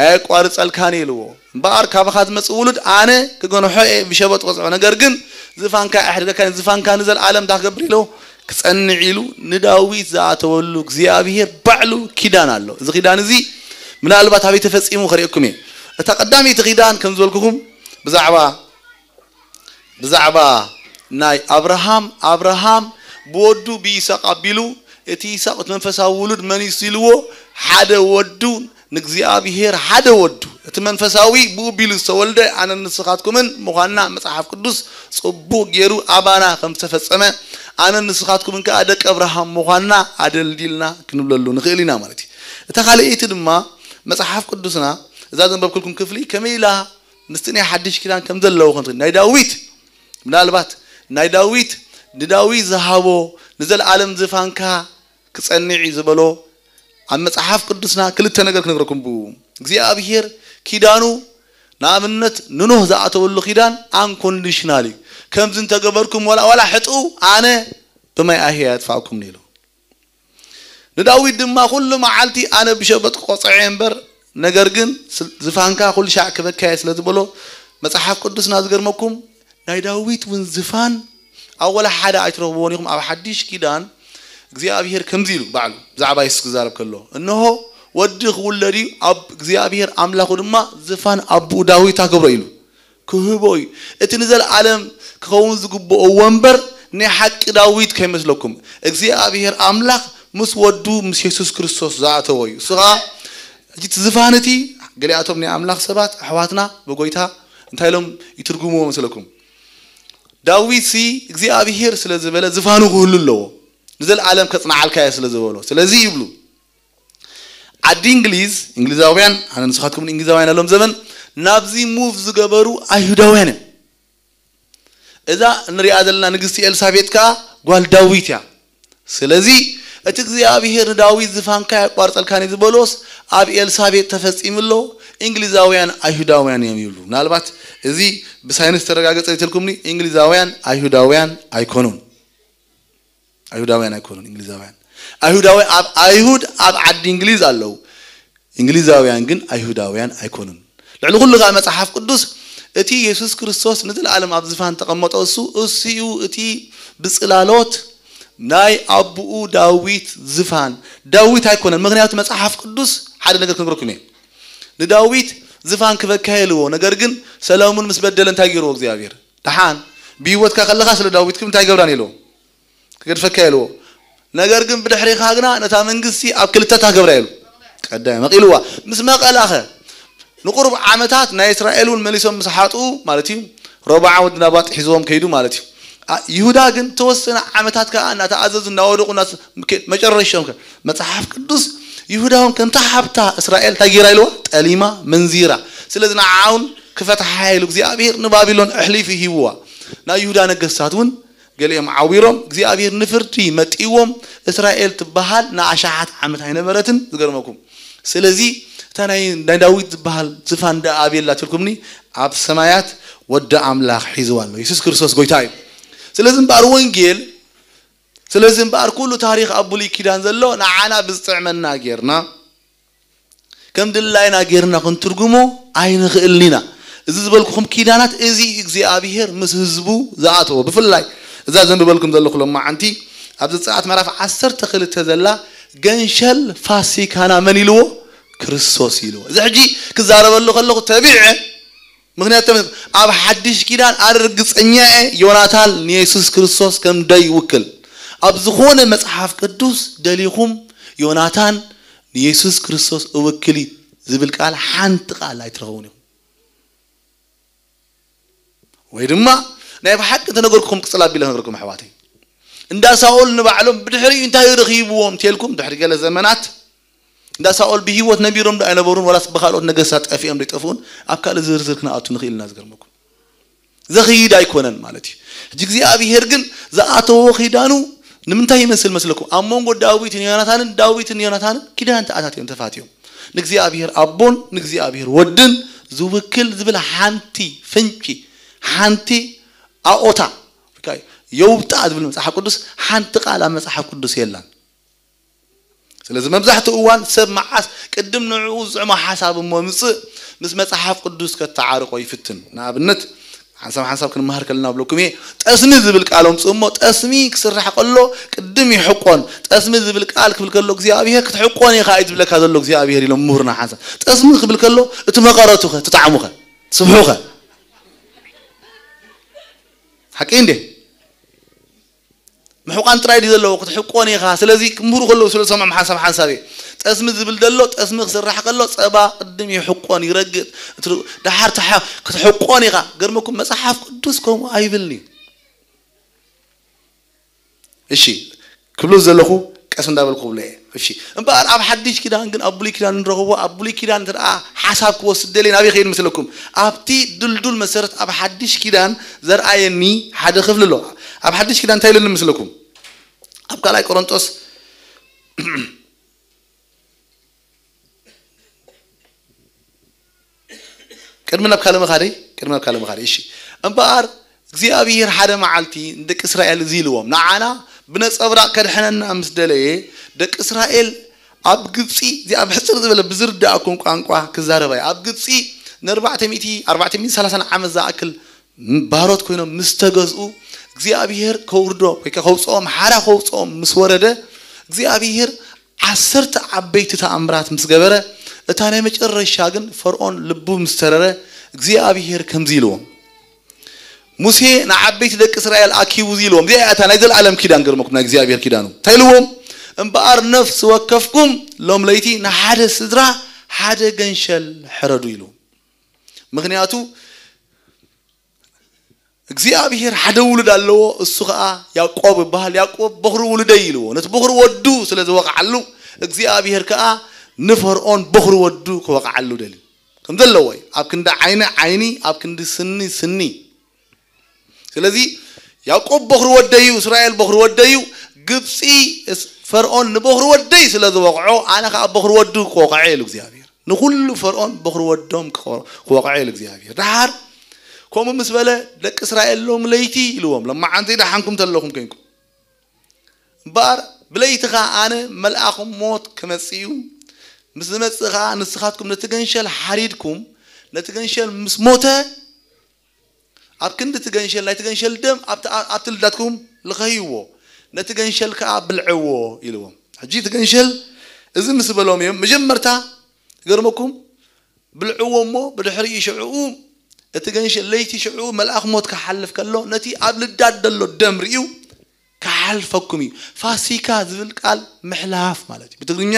"ኣየቋርጸልካን" ኢልዎ። "እምበኣር ካባኻ ዝመጽእ ውሉድ ኣነ ክገንሖ እየ ብሸበጥ ቆጽዖ። ነገር ግን ዝፋንካ ኣሕድገካን ዝፋንካ ንዘለኣለም እንታይ ክገብር" ኢልዎ? "ክጸንዕ" ኢሉ ንዳዊት ዝኣተወሉ እግዚኣብሔር ባዕሉ ኪዳን ኣሎ። እዚ ኪዳን እዚ ምናልባት ኣበይ ተፈጺሙ ከርእየኩም እየ። እታ ቀዳመይቲ ኪዳን ከም ዝበልኩኹም ብዛዕባ ብዛዕባ ናይ ኣብርሃም፣ ኣብርሃም ብወዱ ብይስሐቅ ኣቢሉ፣ እቲ ይስሐቅ እቲ መንፈሳዊ ውሉድ መን እዩ ኢልዎ? ሓደ ወዱ ንእግዚኣብሔር ሓደ ወዱ፣ እቲ መንፈሳዊ ብኡ ቢሉ ዝተወልደ፣ ኣነን ንስኻትኩምን ምዃንና መጽሓፍ ቅዱስ ጽቡቕ ገይሩ ኣባና ከም ዝተፈጸመ፣ ኣነን ንስኻትኩምን ከኣ ደቂ ኣብርሃም ምዃንና ኣደልዲልና ክንብለሉ ንኽእል ኢና ማለት እዩ። እታ ካልኣይቲ ድማ መጽሓፍ ቅዱስና፣ እዛ ዘንበብኩልኩም ክፍሊ ከመይ ኢላ ምስቲ ናይ ሓድሽ ኪዳን ከም ዘለዎ ክንርኢ። ናይ ዳዊት፣ ምናልባት ናይ ዳዊት፣ ንዳዊት ዝሃቦ ንዘለኣለም ዝፋንካ ክጸንዕ እዩ ዝበሎ ኣብ መጽሓፍ ቅዱስና ክልተ ነገር ክነግረኩም ብኡ። እግዚኣብሔር ኪዳኑ ንኣብነት ንኖህ ዝኣተወሉ ኪዳን ኣንኮንዲሽናል እዩ። ከምዚ እንተገበርኩም ዋላ፣ ዋላ ሕጥኡ ኣነ ብማይ ኣህያ የጥፋእኩም ኢሉ። ንዳዊት ድማ ኩሉ መዓልቲ ኣነ ብሸበጥ ቆጽዐ እምበር፣ ነገር ግን ስል-፣ ዝፋንካ ኩሉ ሻዕ ክበካየ ስለ ዝበሎ፣ መጽሓፍ ቅዱስና ዝገርመኩም ናይ ዳዊት እውን ዝፋን ኣብ ወላ ሓደ ኣይትረኽብዎን ኢኹም። ኣብ ሓድሽ ኪዳን እግዚኣብሔር ከምዚ ኢሉ ባዕሉ ብዛዕባ የሱስ ክዛረብ ከሎ፣ "እንሆ ወዲ ክውለድ እዩ፣ ኣብ እግዚኣብሔር ኣምላኹ ድማ ዝፋን ኣቦኡ ዳዊት ኣገብሮ" ኢሉ። ክህቦ እዩ። እቲ ንዘለኣለም ክኸውን ዝግብኦ ወንበር ናይ ሓቂ ዳዊት ከይመስለኩም፣ እግዚኣብሔር ኣምላኽ ምስ ወዱ ምስ የሱስ ክርስቶስ ዝኣተዎ እዩ። እሱ ኸዓ እቲ ዝፋን እቲ፣ ገሊኣቶም ናይ ኣምላኽ ሰባት ኣሕዋትና ብጎይታ እንታይ ኢሎም ይትርጉምዎ መስለኩም? ዳዊት ሲ እግዚኣብሔር ስለ ዝበለ ዝፋኑ ክህሉ ኣለዎ፣ ንዘለኣለም ከጽንዓልካ እየ ስለ ዝበሎ። ስለዚ ይብሉ ዓዲ እንግሊዝ፣ እንግሊዛውያን፣ ኣነ ንስኻትኩም እንግሊዛውያን ኣለዎም ዘበን፣ ናብዚ ሙቭ ዝገበሩ ኣይሁዳውያን እዮም። እዛ እንሪኣ ዘለና ንግስቲ ኤልሳቤጥ ከዓ ጓል ዳዊት እያ። ስለዚ እቲ እግዚኣብሔር ንዳዊት ዝፋንካ ያቋርጸልካን እዩ ዝበሎስ ኣብ ኤልሳቤጥ ተፈጺሙ ኣሎ። እንግሊዛውያን ኣይሁዳውያን እዮም ይብሉ። ምናልባት እዚ ብሳይንስ ተረጋገጸ ይትልኩምኒ፣ እንግሊዛውያን ኣይሁዳውያን ኣይኮኑን። ኣይሁዳውያን ኣይኮኑን እንግሊዛውያን። ኣይሁዳውያን ኣብ፣ ኣይሁድ ኣብ ዓዲ እንግሊዝ ኣለዉ። እንግሊዛውያን ግን ኣይሁዳውያን ኣይኮኑን። ልዕሊ ኩሉ ከዓ መጽሓፍ ቅዱስ እቲ የሱስ ክርስቶስ ንዘለኣለም ኣብ ዝፋን ተቐመጠ፣ እሱ፣ እሱ እዩ እቲ ብጽላሎት ናይ ኣቡኡ ዳዊት ዝፋን። ዳዊት ኣይኮነን፣ ምኽንያቱ መጽሓፍ ቅዱስ ሓደ ነገር ክነግረኩም እየ። ንዳዊት ዝፋን ክበካ የልዎ። ነገር ግን ሰለሙን ምስ በደለ እንታይ ገይርዎ እግዚኣብሔር? ደሓን ብህይወትካ ከለኻ ስለ ዳዊት ክም እንታይ ገብራን የልዎ? ክገድፈካ የልዎ። ነገር ግን ብድሕሪኻ ግና ነታ መንግስቲ ኣብ ክልተታ ገብራ የሉ። ቀዳይ መቒልዋ። ምስ መቐላኸ ንቁሩብ ዓመታት ናይ እስራኤል እውን መሊሶም ምስ ሓጡ ማለት እዩ። ሮብዓም ወዲ ናባጥ ሒዝዎም ከይዱ ማለት እዩ። ኣ-፣ ይሁዳ ግን ተወሰነ ዓመታት ከዓ እናተኣዘዙ እናወደቑ እናስ-፣ ከ-፣ መጨረሻም ከ-፣ መጽሓፍ ቅዱስ ይሁዳ እውን ከምታ ሓብታ እስራኤል እንታይ ገይራ ኢልዋ? ጠሊማ፣ መንዚራ። ስለዚ ንዓውን ክፈትሓ ኢሉ እግዚኣብሔር ንባቢሎን ኣሕሊፉ ሂብዋ። ናይ ይሁዳ ነገስታት እውን ገሊኦም ዓዊሮም እግዚኣብሔር ንፍርዲ መጢዎም። እስራኤል ትበሃል ንኣሽሓት ዓመት ኣይነበረትን። ዝገርመኩም። ስለዚ እታ ናይ፣ ናይ ዳዊት ዝበሃል ዝፋን ደኣ ኣበየላ ትልኩምኒ፣ ኣብ ሰማያት ወዲ ኣምላኽ ሒዝዋ ኣሎ። የሱስ ክርስቶስ ጎይታ እዩ። ስለዚ እምበኣር ወንጌል፣ ስለዚ እምበኣር ኩሉ ታሪኽ ኣብ ብሉይ ኪዳን ዘሎ ንዓና ብዝጥዕመና ጌርና ከም ድላይና ጌርና ክንትርጉሞ ኣይንኽእልን ኢና። እዚ ዝበልኩኹም ኪዳናት፣ እዚ እግዚኣብሔር ምስ ህዝቡ ዝኣተዎ፣ ብፍላይ እዛ ዘንብበልኩም ዘለኹ ሎማዓንቲ ኣብ ዘጸኣት ምዕራፍ ዓሰርተ ክልተ ዘላ ገንሸል ፋሲካና መን ኢልዎ? ክርስቶስ ኢልዎ። እዚ ሕጂ ክዛረበሉ ከለኹ ተቢዐ፣ ምኽንያቱ ኣብ ሓድሽ ኪዳን ኣረ ርግጸኛ እየ ዮናታን ንየሱስ ክርስቶስ ከም ደይ ይውክል። ኣብ ዝኾነ መጽሓፍ ቅዱስ ደሊኹም ዮናታን ንየሱስ ክርስቶስ እውክል እዩ ዝብል ቃል ሓንቲ ቃል ኣይትረኸቡን ኢኹም። ወይ ድማ ናይ ብሓቂ እንተነገርኩኹም ቅጽል ኣቢለ ክነግረኩም ኣሕዋተይ። እንዳ ሳኦል ንባዕሎም ብድሕሪኡ እንታይ ረኺብዎም እንተልኩም፣ ድሕሪ ገለ ዘመናት እንዳ ሳኦል ብህይወት ነቢሮም ዶ ኣይነበሩን? ዋላስ ብኻልኦት ነገስታት ጠፊኦም ዶ ኣይጠፍኡን? ኣብ ካልእ ዝርዝር ክንኣቱ ንኽእል ኢና ዝገርመኩም። ዘኽይድ ኣይኮነን ማለት እዩ። ሕጂ እግዚኣብሔር ግን ዝኣተዎ ኪዳኑ ንምንታይ ይመስል መስለኩም? ኣብ መንጎ ዳዊትን ዮናታንን፣ ዳዊትን ዮናታንን ኪዳን ተኣታትዮም ተፋትዮም። ንእግዚኣብሔር ኣቦን ንእግዚኣብሔር ወድን ዝውክል ዝብል ሓንቲ ፍንጪ፣ ሓንቲ ኣኦታ፣ የውብጣ ዝብል መጽሓፍ ቅዱስ ሓንቲ ቃል ኣብ መጽሓፍ ቅዱስ የላን። ስለዚ መብዛሕትኡ እዋን ሰብ መዓስ ቅድም ንዕኡ ዝጥዕሞ ሓሳብ እሞ ምጽእ ምስ መጽሓፍ ቅዱስ ከተዓርቆ ይፍትን። ንኣብነት ሓንሳብ ሓንሳብ ክንመሃር ከለና ብለኩም እየ፣ ጠስሚ ዝብል ቃል ኣምጽእ እሞ ጠስሚ ክስራሕ ከሎ ቅድም ይሕቆን። ጠስሚ ዝብል ቃል ክብል ከሎ እግዚኣብሔር ክትሕቆን ኢኻ እዩ ዝብለካ ዘሎ እግዚኣብሔር ኢሎም ምሁርና ሓንሳብ። ጠስሚ ክብል ከሎ እቲ መቐረቱ ኸ፣ እቲ ጣዕሙ ኸ፣ ስብሑ ኸ? ሓቂ እንዴ? ምሕቋን ጥራይ ድዩ ዘለዎ? ክትሕቆን ኢኻ። ስለዚ ክምህሩ ከለዉ ስለ ዝሰምዖም ሓንሳብ ሓንሳብ እየ። ጠስሚ ዝብል ዘሎ፣ ጠስሚ ክስራሕ ከሎ ጸባ ቅድም ይሕቆን፣ ይረግጥ። እቲ ደሓር ተሓ-፣ ክትሕቆን ኢኻ። ገርመኩም መጽሓፍ ቅዱስ ከምኡ ኣይብልን እዩ። እሺ፣ ክብሎ ዘለኹ ቀስ እንዳበልኩ ክብሎ እየ። እሺ፣ እምበኣር ኣብ ሓድሽ ኪዳን ግን ኣብ ብሉይ ኪዳን ንረኽቦ፣ ኣብ ብሉይ ኪዳን እንተ ደኣ ሓሳብ ክወስድ ደልየ ናበይ ከይድ ምስለኩም? ኣብቲ ድልዱል መሰረት ኣብ ሓድሽ ኪዳን ዘርኣየኒ ሓደ ክፍሊ ኣሎ። ኣብ ሓድሽ ኪዳን እንታይ ኢሉኒ ምስለኩም? ኣብ ካልኣይ ቆሮንጦስ ቅድሚ ናብ ካልእ ምኻደይ፣ ቅድሚ ናብ ካልእ ምኻደይ፣ እሺ። እምበኣር እግዚኣብሔር ሓደ መዓልቲ ንደቂ እስራኤል እዚ ኢልዎም፣ ንዓና ብነጸብራቕ ከድሕነና ምስ ደለየ፣ ደቂ እስራኤል ኣብ ግብጺ፣ እዚኣ ብሕጽር ዝበለ ብዝርድኣኩም ቋንቋ ክዛረባ እየ። ኣብ ግብጺ ንኣርባዕተ ሚእቲ፣ ኣርባዕተ ሚእቲ ሰላሳን ዓመት ዝኣክል ባሮት ኮይኖም ምስ ተገዝኡ፣ እግዚኣብሔር ከውርዶ ወይ ከ ከውፅኦም፣ ሓራ ከውፅኦም ምስ ወረደ፣ እግዚኣብሔር ዓሰርተ ዓበይቲ ተኣምራት ምስ ገበረ፣ እታ ናይ መጨረሻ ግን ፈርዖን ልቡ ምስ ተረረ፣ እግዚኣብሔር ከምዚ ኢልዎም፣ ሙሴ ንዓበይቲ ደቂ እስራኤል ኣኪቡ እዚ ኢልዎም። እዚኣ እያ እታ ናይ ዘለኣለም ኪዳን፣ ገርመኩም ናይ እግዚኣብሔር ኪዳኑ። እንታይ ኢልዎም? እምበኣር ነፍሲ ወከፍኩም ሎም ለይቲ ንሓደ ስድራ ሓደ ገንሸል ሕረዱ ኢልዎም። ምክንያቱ እግዚኣብሔር ሓደ ውሉድ ኣለዎ፣ እሱ ኸዓ ያዕቆብ ይበሃል። ያዕቆብ በኹሪ ውሉደይ ኢልዎ። ነቲ በኹሪ ወዱ ስለ ዝወቕዓሉ እግዚኣብሔር ከኣ ንፈርዖን በኹሪ ወዱ ክወቕዓሉ ደልዩ። ከም ዘለዎ እዩ። ኣብ ክንዲ ዓይኒ ዓይኒ፣ ኣብ ክንዲ ስኒ ስኒ። ስለዚ ያዕቆብ በኹሪ ወደይ እዩ፣ እስራኤል በኹሪ ወደይ እዩ። ግብፂ እስ- ፈርዖን ንበኹሪ ወደይ ስለ ዝወቕዖ ኣነ ከዓ በኹሪ ወዱ ክወቕዖ ኢሉ እግዚኣብሔር። ንኹሉ ፈርዖን በኹሪ ወዶም ክወ- ክወቕዖ ኢሉ እግዚኣብሔር። ደሓር ከምኡ ምስ በለ ደቂ እስራኤል ሎም ለይቲ ኢልዎም። ለማዓንቲ ደሓንኩም ተለኹም ኮይንኩም እምበኣር ብለይቲ ኸዓ ኣነ መልኣኹ ሞት ክመጽእ እዩ። ምስ ዝመጽእ ኸዓ ንስኻትኩም ነቲ ገንሸል ሓሪድኩም ነቲ ገንሸል ምስ ሞተ ኣብ ክንዲ እቲ ገንሸል ናይቲ ገንሸል ደም ኣብቲ ልዳትኩም ልኸይዎ ነቲ ገንሸል ከዓ ብልዕዎ ኢልዎም። ሕጂ እቲ ገንሸል እዚ ምስ በሎም እዮም መጀመርታ ገርመኩም ብልዕዎ እሞ ብድሕሪኡ ሽዕኡ እቲ ገንሸል ለይቲ ሽዕኡ መልኣኽ ሞት ክሓልፍ ከሎ ነቲ ኣብ ልዳት ዘሎ ደም ርእዩ ክሓልፈኩም እዩ። ፋሲካ ዝብል ቃል ምሕላፍ ማለት እዩ። ብትግርኛ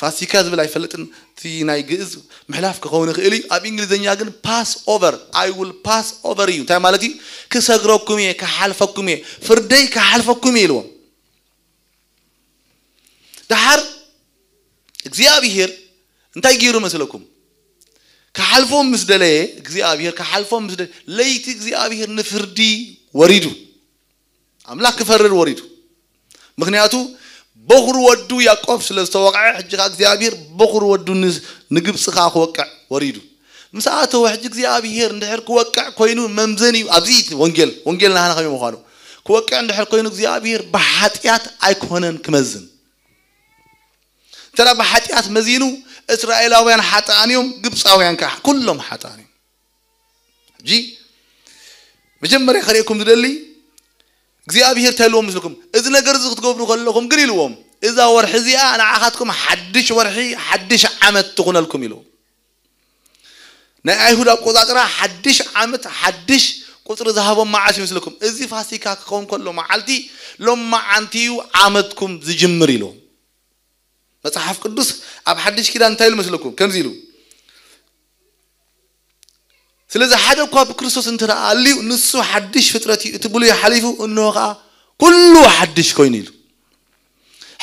ፋሲካ ዝብል ኣይፈልጥን፣ እቲ ናይ ግእዝ ምሕላፍ ክኸውን ይኽእል እዩ። ኣብ እንግሊዝኛ ግን ፓስ ኦቨር፣ I will pass over እዩ። እንታይ ማለት እዩ? ክሰግረኩም እየ፣ ክሓልፈኩም እየ፣ ፍርደይ ክሓልፈኩም እየ ኢልዎም። ደሓር እግዚኣብሔር እንታይ ገይሩ መስለኩም? ክሓልፎም ምስ ደለየ እግዚኣብሔር ክሓልፎም ምስ ደለየ ለይቲ እግዚኣብሔር ንፍርዲ ወሪዱ። ኣምላኽ ክፈርድ ወሪዱ። ምክንያቱ በኹሪ ወዱ ያዕቆብ ስለ ዝተወቕዐ ሕጂ ኸዓ እግዚኣብሔር በኹሪ ወዱ ንግብፂ ኸዓ ክወቅዕ ወሪዱ። ምስ ኣተወ ሕጂ እግዚኣብሔር እንድሕር ክወቅዕ ኮይኑ መምዘኒ እዩ። ኣብዚ ወንጌል ወንጌል ናህና ከመይ ምዃኑ ክወቅዕ እንድሕር ኮይኑ እግዚኣብሔር ብሓጢኣት ኣይኮነን ክመዝን። እንተ ብሓጢኣት መዚኑ እስራኤላውያን ሓጥኣን እዮም፣ ግብፃውያን ከዓ ኩሎም ሓጥኣን እዮም። ሕጂ መጀመርያ ከርእየኩም ዝደሊ እግዚኣብሔር እንታይ ኢልዎም ምስልኩም፣ እዚ ነገር እዚ ክትገብሩ ከለኹም ግን ኢልዎም እዛ ወርሒ እዚኣ ንዓኻትኩም ሓድሽ ወርሒ ሓድሽ ዓመት ትኹነልኩም ኢልዎም። ናይ ኣይሁድ ኣቆፃፅራ ሓድሽ ዓመት ሓድሽ ቁፅሪ ዝሃቦም መዓስ ይመስልኩም? እዚ ፋሲካ ክኸውን ከሎ መዓልቲ ሎማዓንቲ እዩ ዓመትኩም ዝጅምር ኢልዎም። መጽሓፍ ቅዱስ ኣብ ሓድሽ ኪዳን እንታይ ኢሉ መስለኩም? ከምዚ ኢሉ፣ ስለዚ ሓደ እኳ ብክርስቶስ እንተ ደኣ ኣልዩ ንሱ ሓድሽ ፍጥረት እዩ፣ እቲ ብሉይ ሓሊፉ እንሆ ከኣ ኩሉ ሓድሽ ኮይኑ ኢሉ።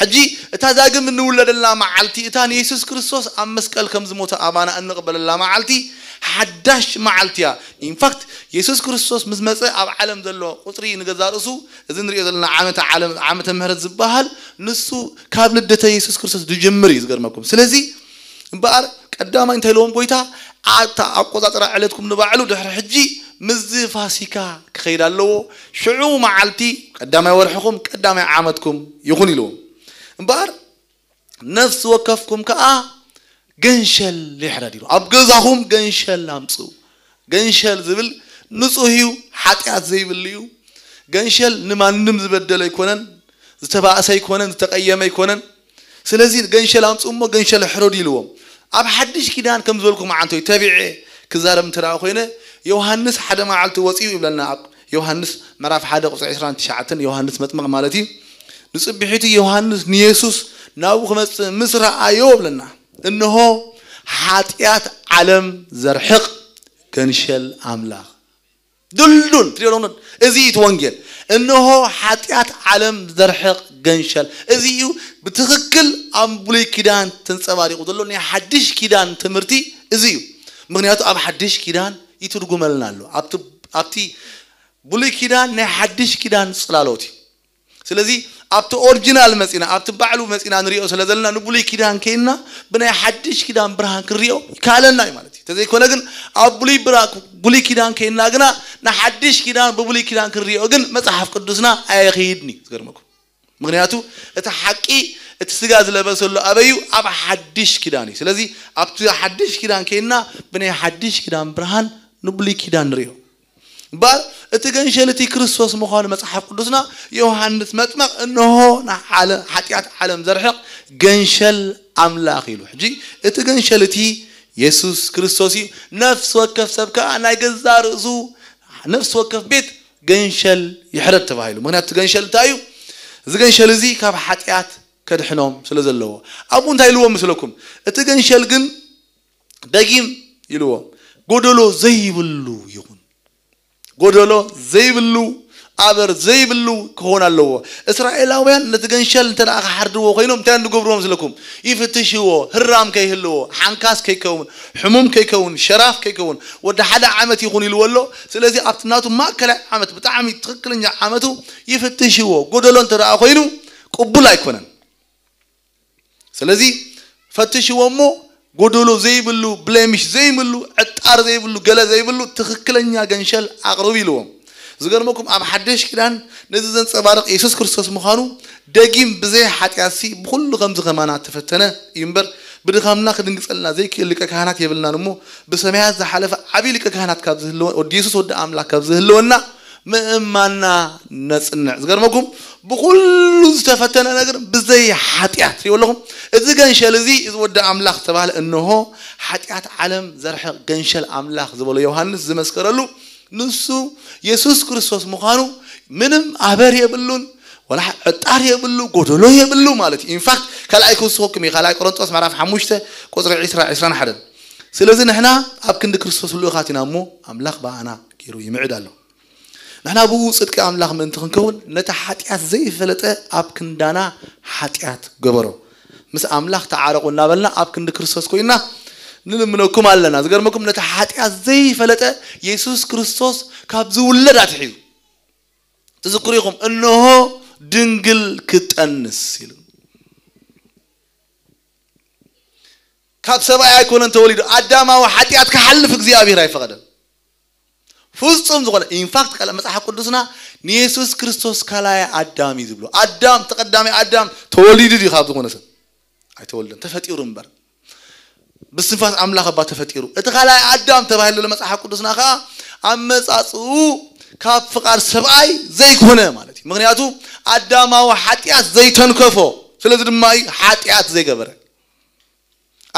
ሕጂ እታ ዳግም እንውለደላ መዓልቲ፣ እታ ንየሱስ ክርስቶስ ኣብ መስቀል ከም ዝሞተ ኣባና እንቕበለላ መዓልቲ ሓዳሽ መዓልቲ እያ። ኢንፋክት የሱስ ክርስቶስ ምስ መጸ ኣብ ዓለም ዘሎ ቁጽሪ ንገዛ ርእሱ እዚ ንሪኦ ዘለና ዓመተ ዓለም ዓመተ ምህረት ዝበሃል ንሱ ካብ ልደተ የሱስ ክርስቶስ ዝጅምር እዩ። ዝገርመኩም ስለዚ እምበኣር ቀዳማይ እንታይ ኢልዎም ጎይታ ኣታ ኣቆጻጽራ ዕለትኩም ንባዕሉ ድሕሪ ሕጂ ምስዚ ፋሲካ ክኸይድ ኣለዎ። ሽዑ መዓልቲ ቀዳማይ ወርሕኹም ቀዳማይ ዓመትኩም ይኹን ኢልዎም። እምበኣር ነፍሲ ወከፍኩም ከኣ ገንሸል ይሕረድ ኢሉ። ኣብ ገዛኹም ገንሸል ኣምጽኡ። ገንሸል ዝብል ንጹህ እዩ፣ ሓጢኣት ዘይብሉ እዩ። ገንሸል ንማንም ዝበደለ ኣይኮነን፣ ዝተባእሰ ኣይኮነን፣ ዝተቀየመ ኣይኮነን። ስለዚ ገንሸል ኣምጽኡ እሞ ገንሸል ሕረዱ ኢልዎም። ኣብ ሓድሽ ኪዳን ከም ዝበልኩ መዓንቶይ ተቢዐ ክዛረብ እንተ ደኣ ኮይነ ዮሃንስ ሓደ መዓልቲ ወጺኡ ይብለና ኣብ ዮሃንስ ምዕራፍ ሓደ ቁጽሪ ዕስራን ትሽዓተን ዮሃንስ መጥምቕ ማለት እዩ። ንጽቢሒቱ ዮሃንስ ንየሱስ ናብኡ ክመጽእ ምስ ረኣዮ ይብለና እንሆ ሓጢኣት ዓለም ዘርሕቕ ገንሸል ኣምላኽ ድልዱል ትሪኦ ኣለኹ። እዚ እዩ እቲ ወንጌል። እንሆ ሓጢኣት ዓለም ዘርሕቕ ገንሸል። እዚ እዩ ብትኽክል ኣብ ብሉይ ኪዳን ተንጸባሪቑ ዘሎ ናይ ሓድሽ ኪዳን ትምህርቲ እዚ እዩ። ምክንያቱ ኣብ ሓድሽ ኪዳን ይትርጉመልና ኣሎ። ኣብቲ ኣብቲ ብሉይ ኪዳን ናይ ሓድሽ ኪዳን ጽላሎት እዩ። ስለዚ ኣብቲ ኦሪጂናል መጺና ኣብቲ ባዕሉ መጺና ንሪኦ ስለ ዘለና ንብሉይ ኪዳን ከይንና ብናይ ሓድሽ ኪዳን ብርሃን ክንሪኦ ይከኣለና እዩ ማለት እዩ። ተዘይኮነ ግን ኣብ ብሉይ ብራ- ብሉይ ኪዳን ከይንና ግና ንሓድሽ ኪዳን ብብሉይ ኪዳን ክንሪኦ ግን መጽሓፍ ቅዱስና ኣየኽይድን እዩ። ዝገርመኩም ምክንያቱ እቲ ሓቂ እቲ ስጋ ዝለበሰሉ ኣበዩ ኣብ ሓድሽ ኪዳን እዩ። ስለዚ ኣብቲ ሓድሽ ኪዳን ከይንና ብናይ ሓድሽ ኪዳን ብርሃን ንብሉይ ኪዳን ንሪኦ። እምበኣር እቲ ገንሸል እቲ ክርስቶስ ምዃኑ መጽሓፍ ቅዱስና ዮሃንስ መጥመቕ እንሆ ንዓለ- ሓጢኣት ዓለም ዘርሕቕ ገንሸል ኣምላኽ ኢሉ። ሕጂ እቲ ገንሸል እቲ የሱስ ክርስቶስ እዩ። ነፍሲ ወከፍ ሰብ ከኣ ናይ ገዛ ርእሱ ነፍሲ ወከፍ ቤት ገንሸል ይሕረድ ተባሂሉ። ምክንያቱ እቲ ገንሸል እንታይ እዩ? እዚ ገንሸል እዚ ካብ ሓጢኣት ከድሕኖም ስለ ዘለዎ። ኣብኡ እንታይ ኢልዎም ምስለኩም? እቲ ገንሸል ግን ደጊም ኢልዎም፣ ጎደሎ ዘይብሉ ይኹን። ጎደሎ ዘይብሉ፣ ኣበር ዘይብሉ ክኸውን ኣለዎ። እስራኤላውያን ነቲ ገንሸል እንተ ደኣ ክሓርድዎ ኮይኖም እንታይ ዝገብርዎ ምስለኩም? ይፍትሽዎ፣ ህራም ከይህልዎ፣ ሓንካስ ከይከውን፣ ሕሙም ከይከውን፣ ሸራፍ ከይከውን፣ ወዲ ሓደ ዓመት ይኹን ኢልዎ ኣሎ። ስለዚ ኣብቲ ናቱ ማእከላይ ዓመት፣ ብጣዕሚ ትኽክለኛ ዓመቱ ይፍትሽዎ። ጎደሎ እንተ ደኣ ኮይኑ ቅቡል ኣይኮነን። ስለዚ ፈትሽዎ እሞ ጎደሎ ዘይብሉ፣ ብሌሚሽ ዘይብሉ፣ ዕጣር ዘይብሉ፣ ገለ ዘይብሉ ትኽክለኛ ገንሸል ኣቕርቡ ኢልዎም። ዝገርመኩም ኣብ ሓድሽ ኪዳን ነዚ ዘንጸባርቕ የሱስ ክርስቶስ ምዃኑ ደጊም ብዘይ ሓጢኣትሲ ብኹሉ ከምዚ ከማና ተፈተነ እዩ እምበር ብድኻምና ክድንግጸልና ዘይክእል ሊቀ ካህናት የብልናን እሞ ብሰማያት ዝሓለፈ ዓብዪ ሊቀ ካህናት ካብ ዝህልወ ወዲ የሱስ ወዲ ኣምላኽ ካብ ዝህልወና ምእማንና ነጽንዕ። ዝገርመኩም ብኹሉ ዝተፈተነ ነገር ብዘይ ሓጢኣት ይብለኹም። እዚ ገንሸል እዚ እዚ ወዲ ኣምላኽ ዝተባህለ እንሆ ሓጢኣት ዓለም ዘርሕቕ ገንሸል ኣምላኽ ዝበሎ ዮሃንስ ዝመስከረሉ ንሱ የሱስ ክርስቶስ ምዃኑ ምንም ኣበር የብሉን ወላ ዕጣር የብሉ ጎደሎ የብሉ ማለት እዩ። ኢንፋክት ካልኣይ ክውስኸኩም እዩ። ካልኣይ ቆሮንጦስ ምዕራፍ ሓሙሽተ ቁፅሪ ዕስራ ዕስራን ሓደን። ስለዚ ንሕና ኣብ ክንዲ ክርስቶስ ልኡኻት ኢና እሞ ኣምላኽ ብኣና ገይሩ ይምዕድ ኣሎ። ንሕና ብኡ ጽድቂ ኣምላኽ ምእንቲ ክንከውን ነቲ ሓጢኣት ዘይፈለጠ ኣብ ክንዳና ሓጢኣት ገበሮ። ምስ ኣምላኽ ተዓረቑ እናበልና ኣብ ክንዲ ክርስቶስ ኮይና ንልምነኩም ኣለና። ዝገርመኩም ነቲ ሓጢኣት ዘይፈለጠ የሱስ ክርስቶስ ካብ ዝውለድ ኣትሒዙ ትዝክሩ ኢኹም። እንሆ ድንግል ክትጠንስ ኢሉ ካብ ሰብኣይ ኣይኮነን ተወሊዱ። ኣዳማዊ ሓጢኣት ክሓልፍ እግዚኣብሔር ኣይፈቐደን። ፍጹም ዝኾነ ኢንፋክት ቃል መጽሓፍ ቅዱስና ንየሱስ ክርስቶስ ካልኣይ ኣዳም እዩ ዝብሎ። ኣዳም ተቐዳሚ ኣዳም ተወሊዱ ድዩ ካብ ዝኾነ ሰብ? ኣይተወልደን፣ ተፈጢሩ እምበር። ብስንፋስ ኣምላኽ እባ ተፈጢሩ። እቲ ካልኣይ ኣዳም ተባሂሉ ዘሎ መጽሓፍ ቅዱስና ከዓ ኣመጻጽኡ ካብ ፍቓድ ሰብኣይ ዘይኮነ ማለት እዩ። ምክንያቱ ኣዳማዊ ሓጢኣት ዘይተንከፎ፣ ስለዚ ድማ እዩ ሓጢኣት ዘይገበረ።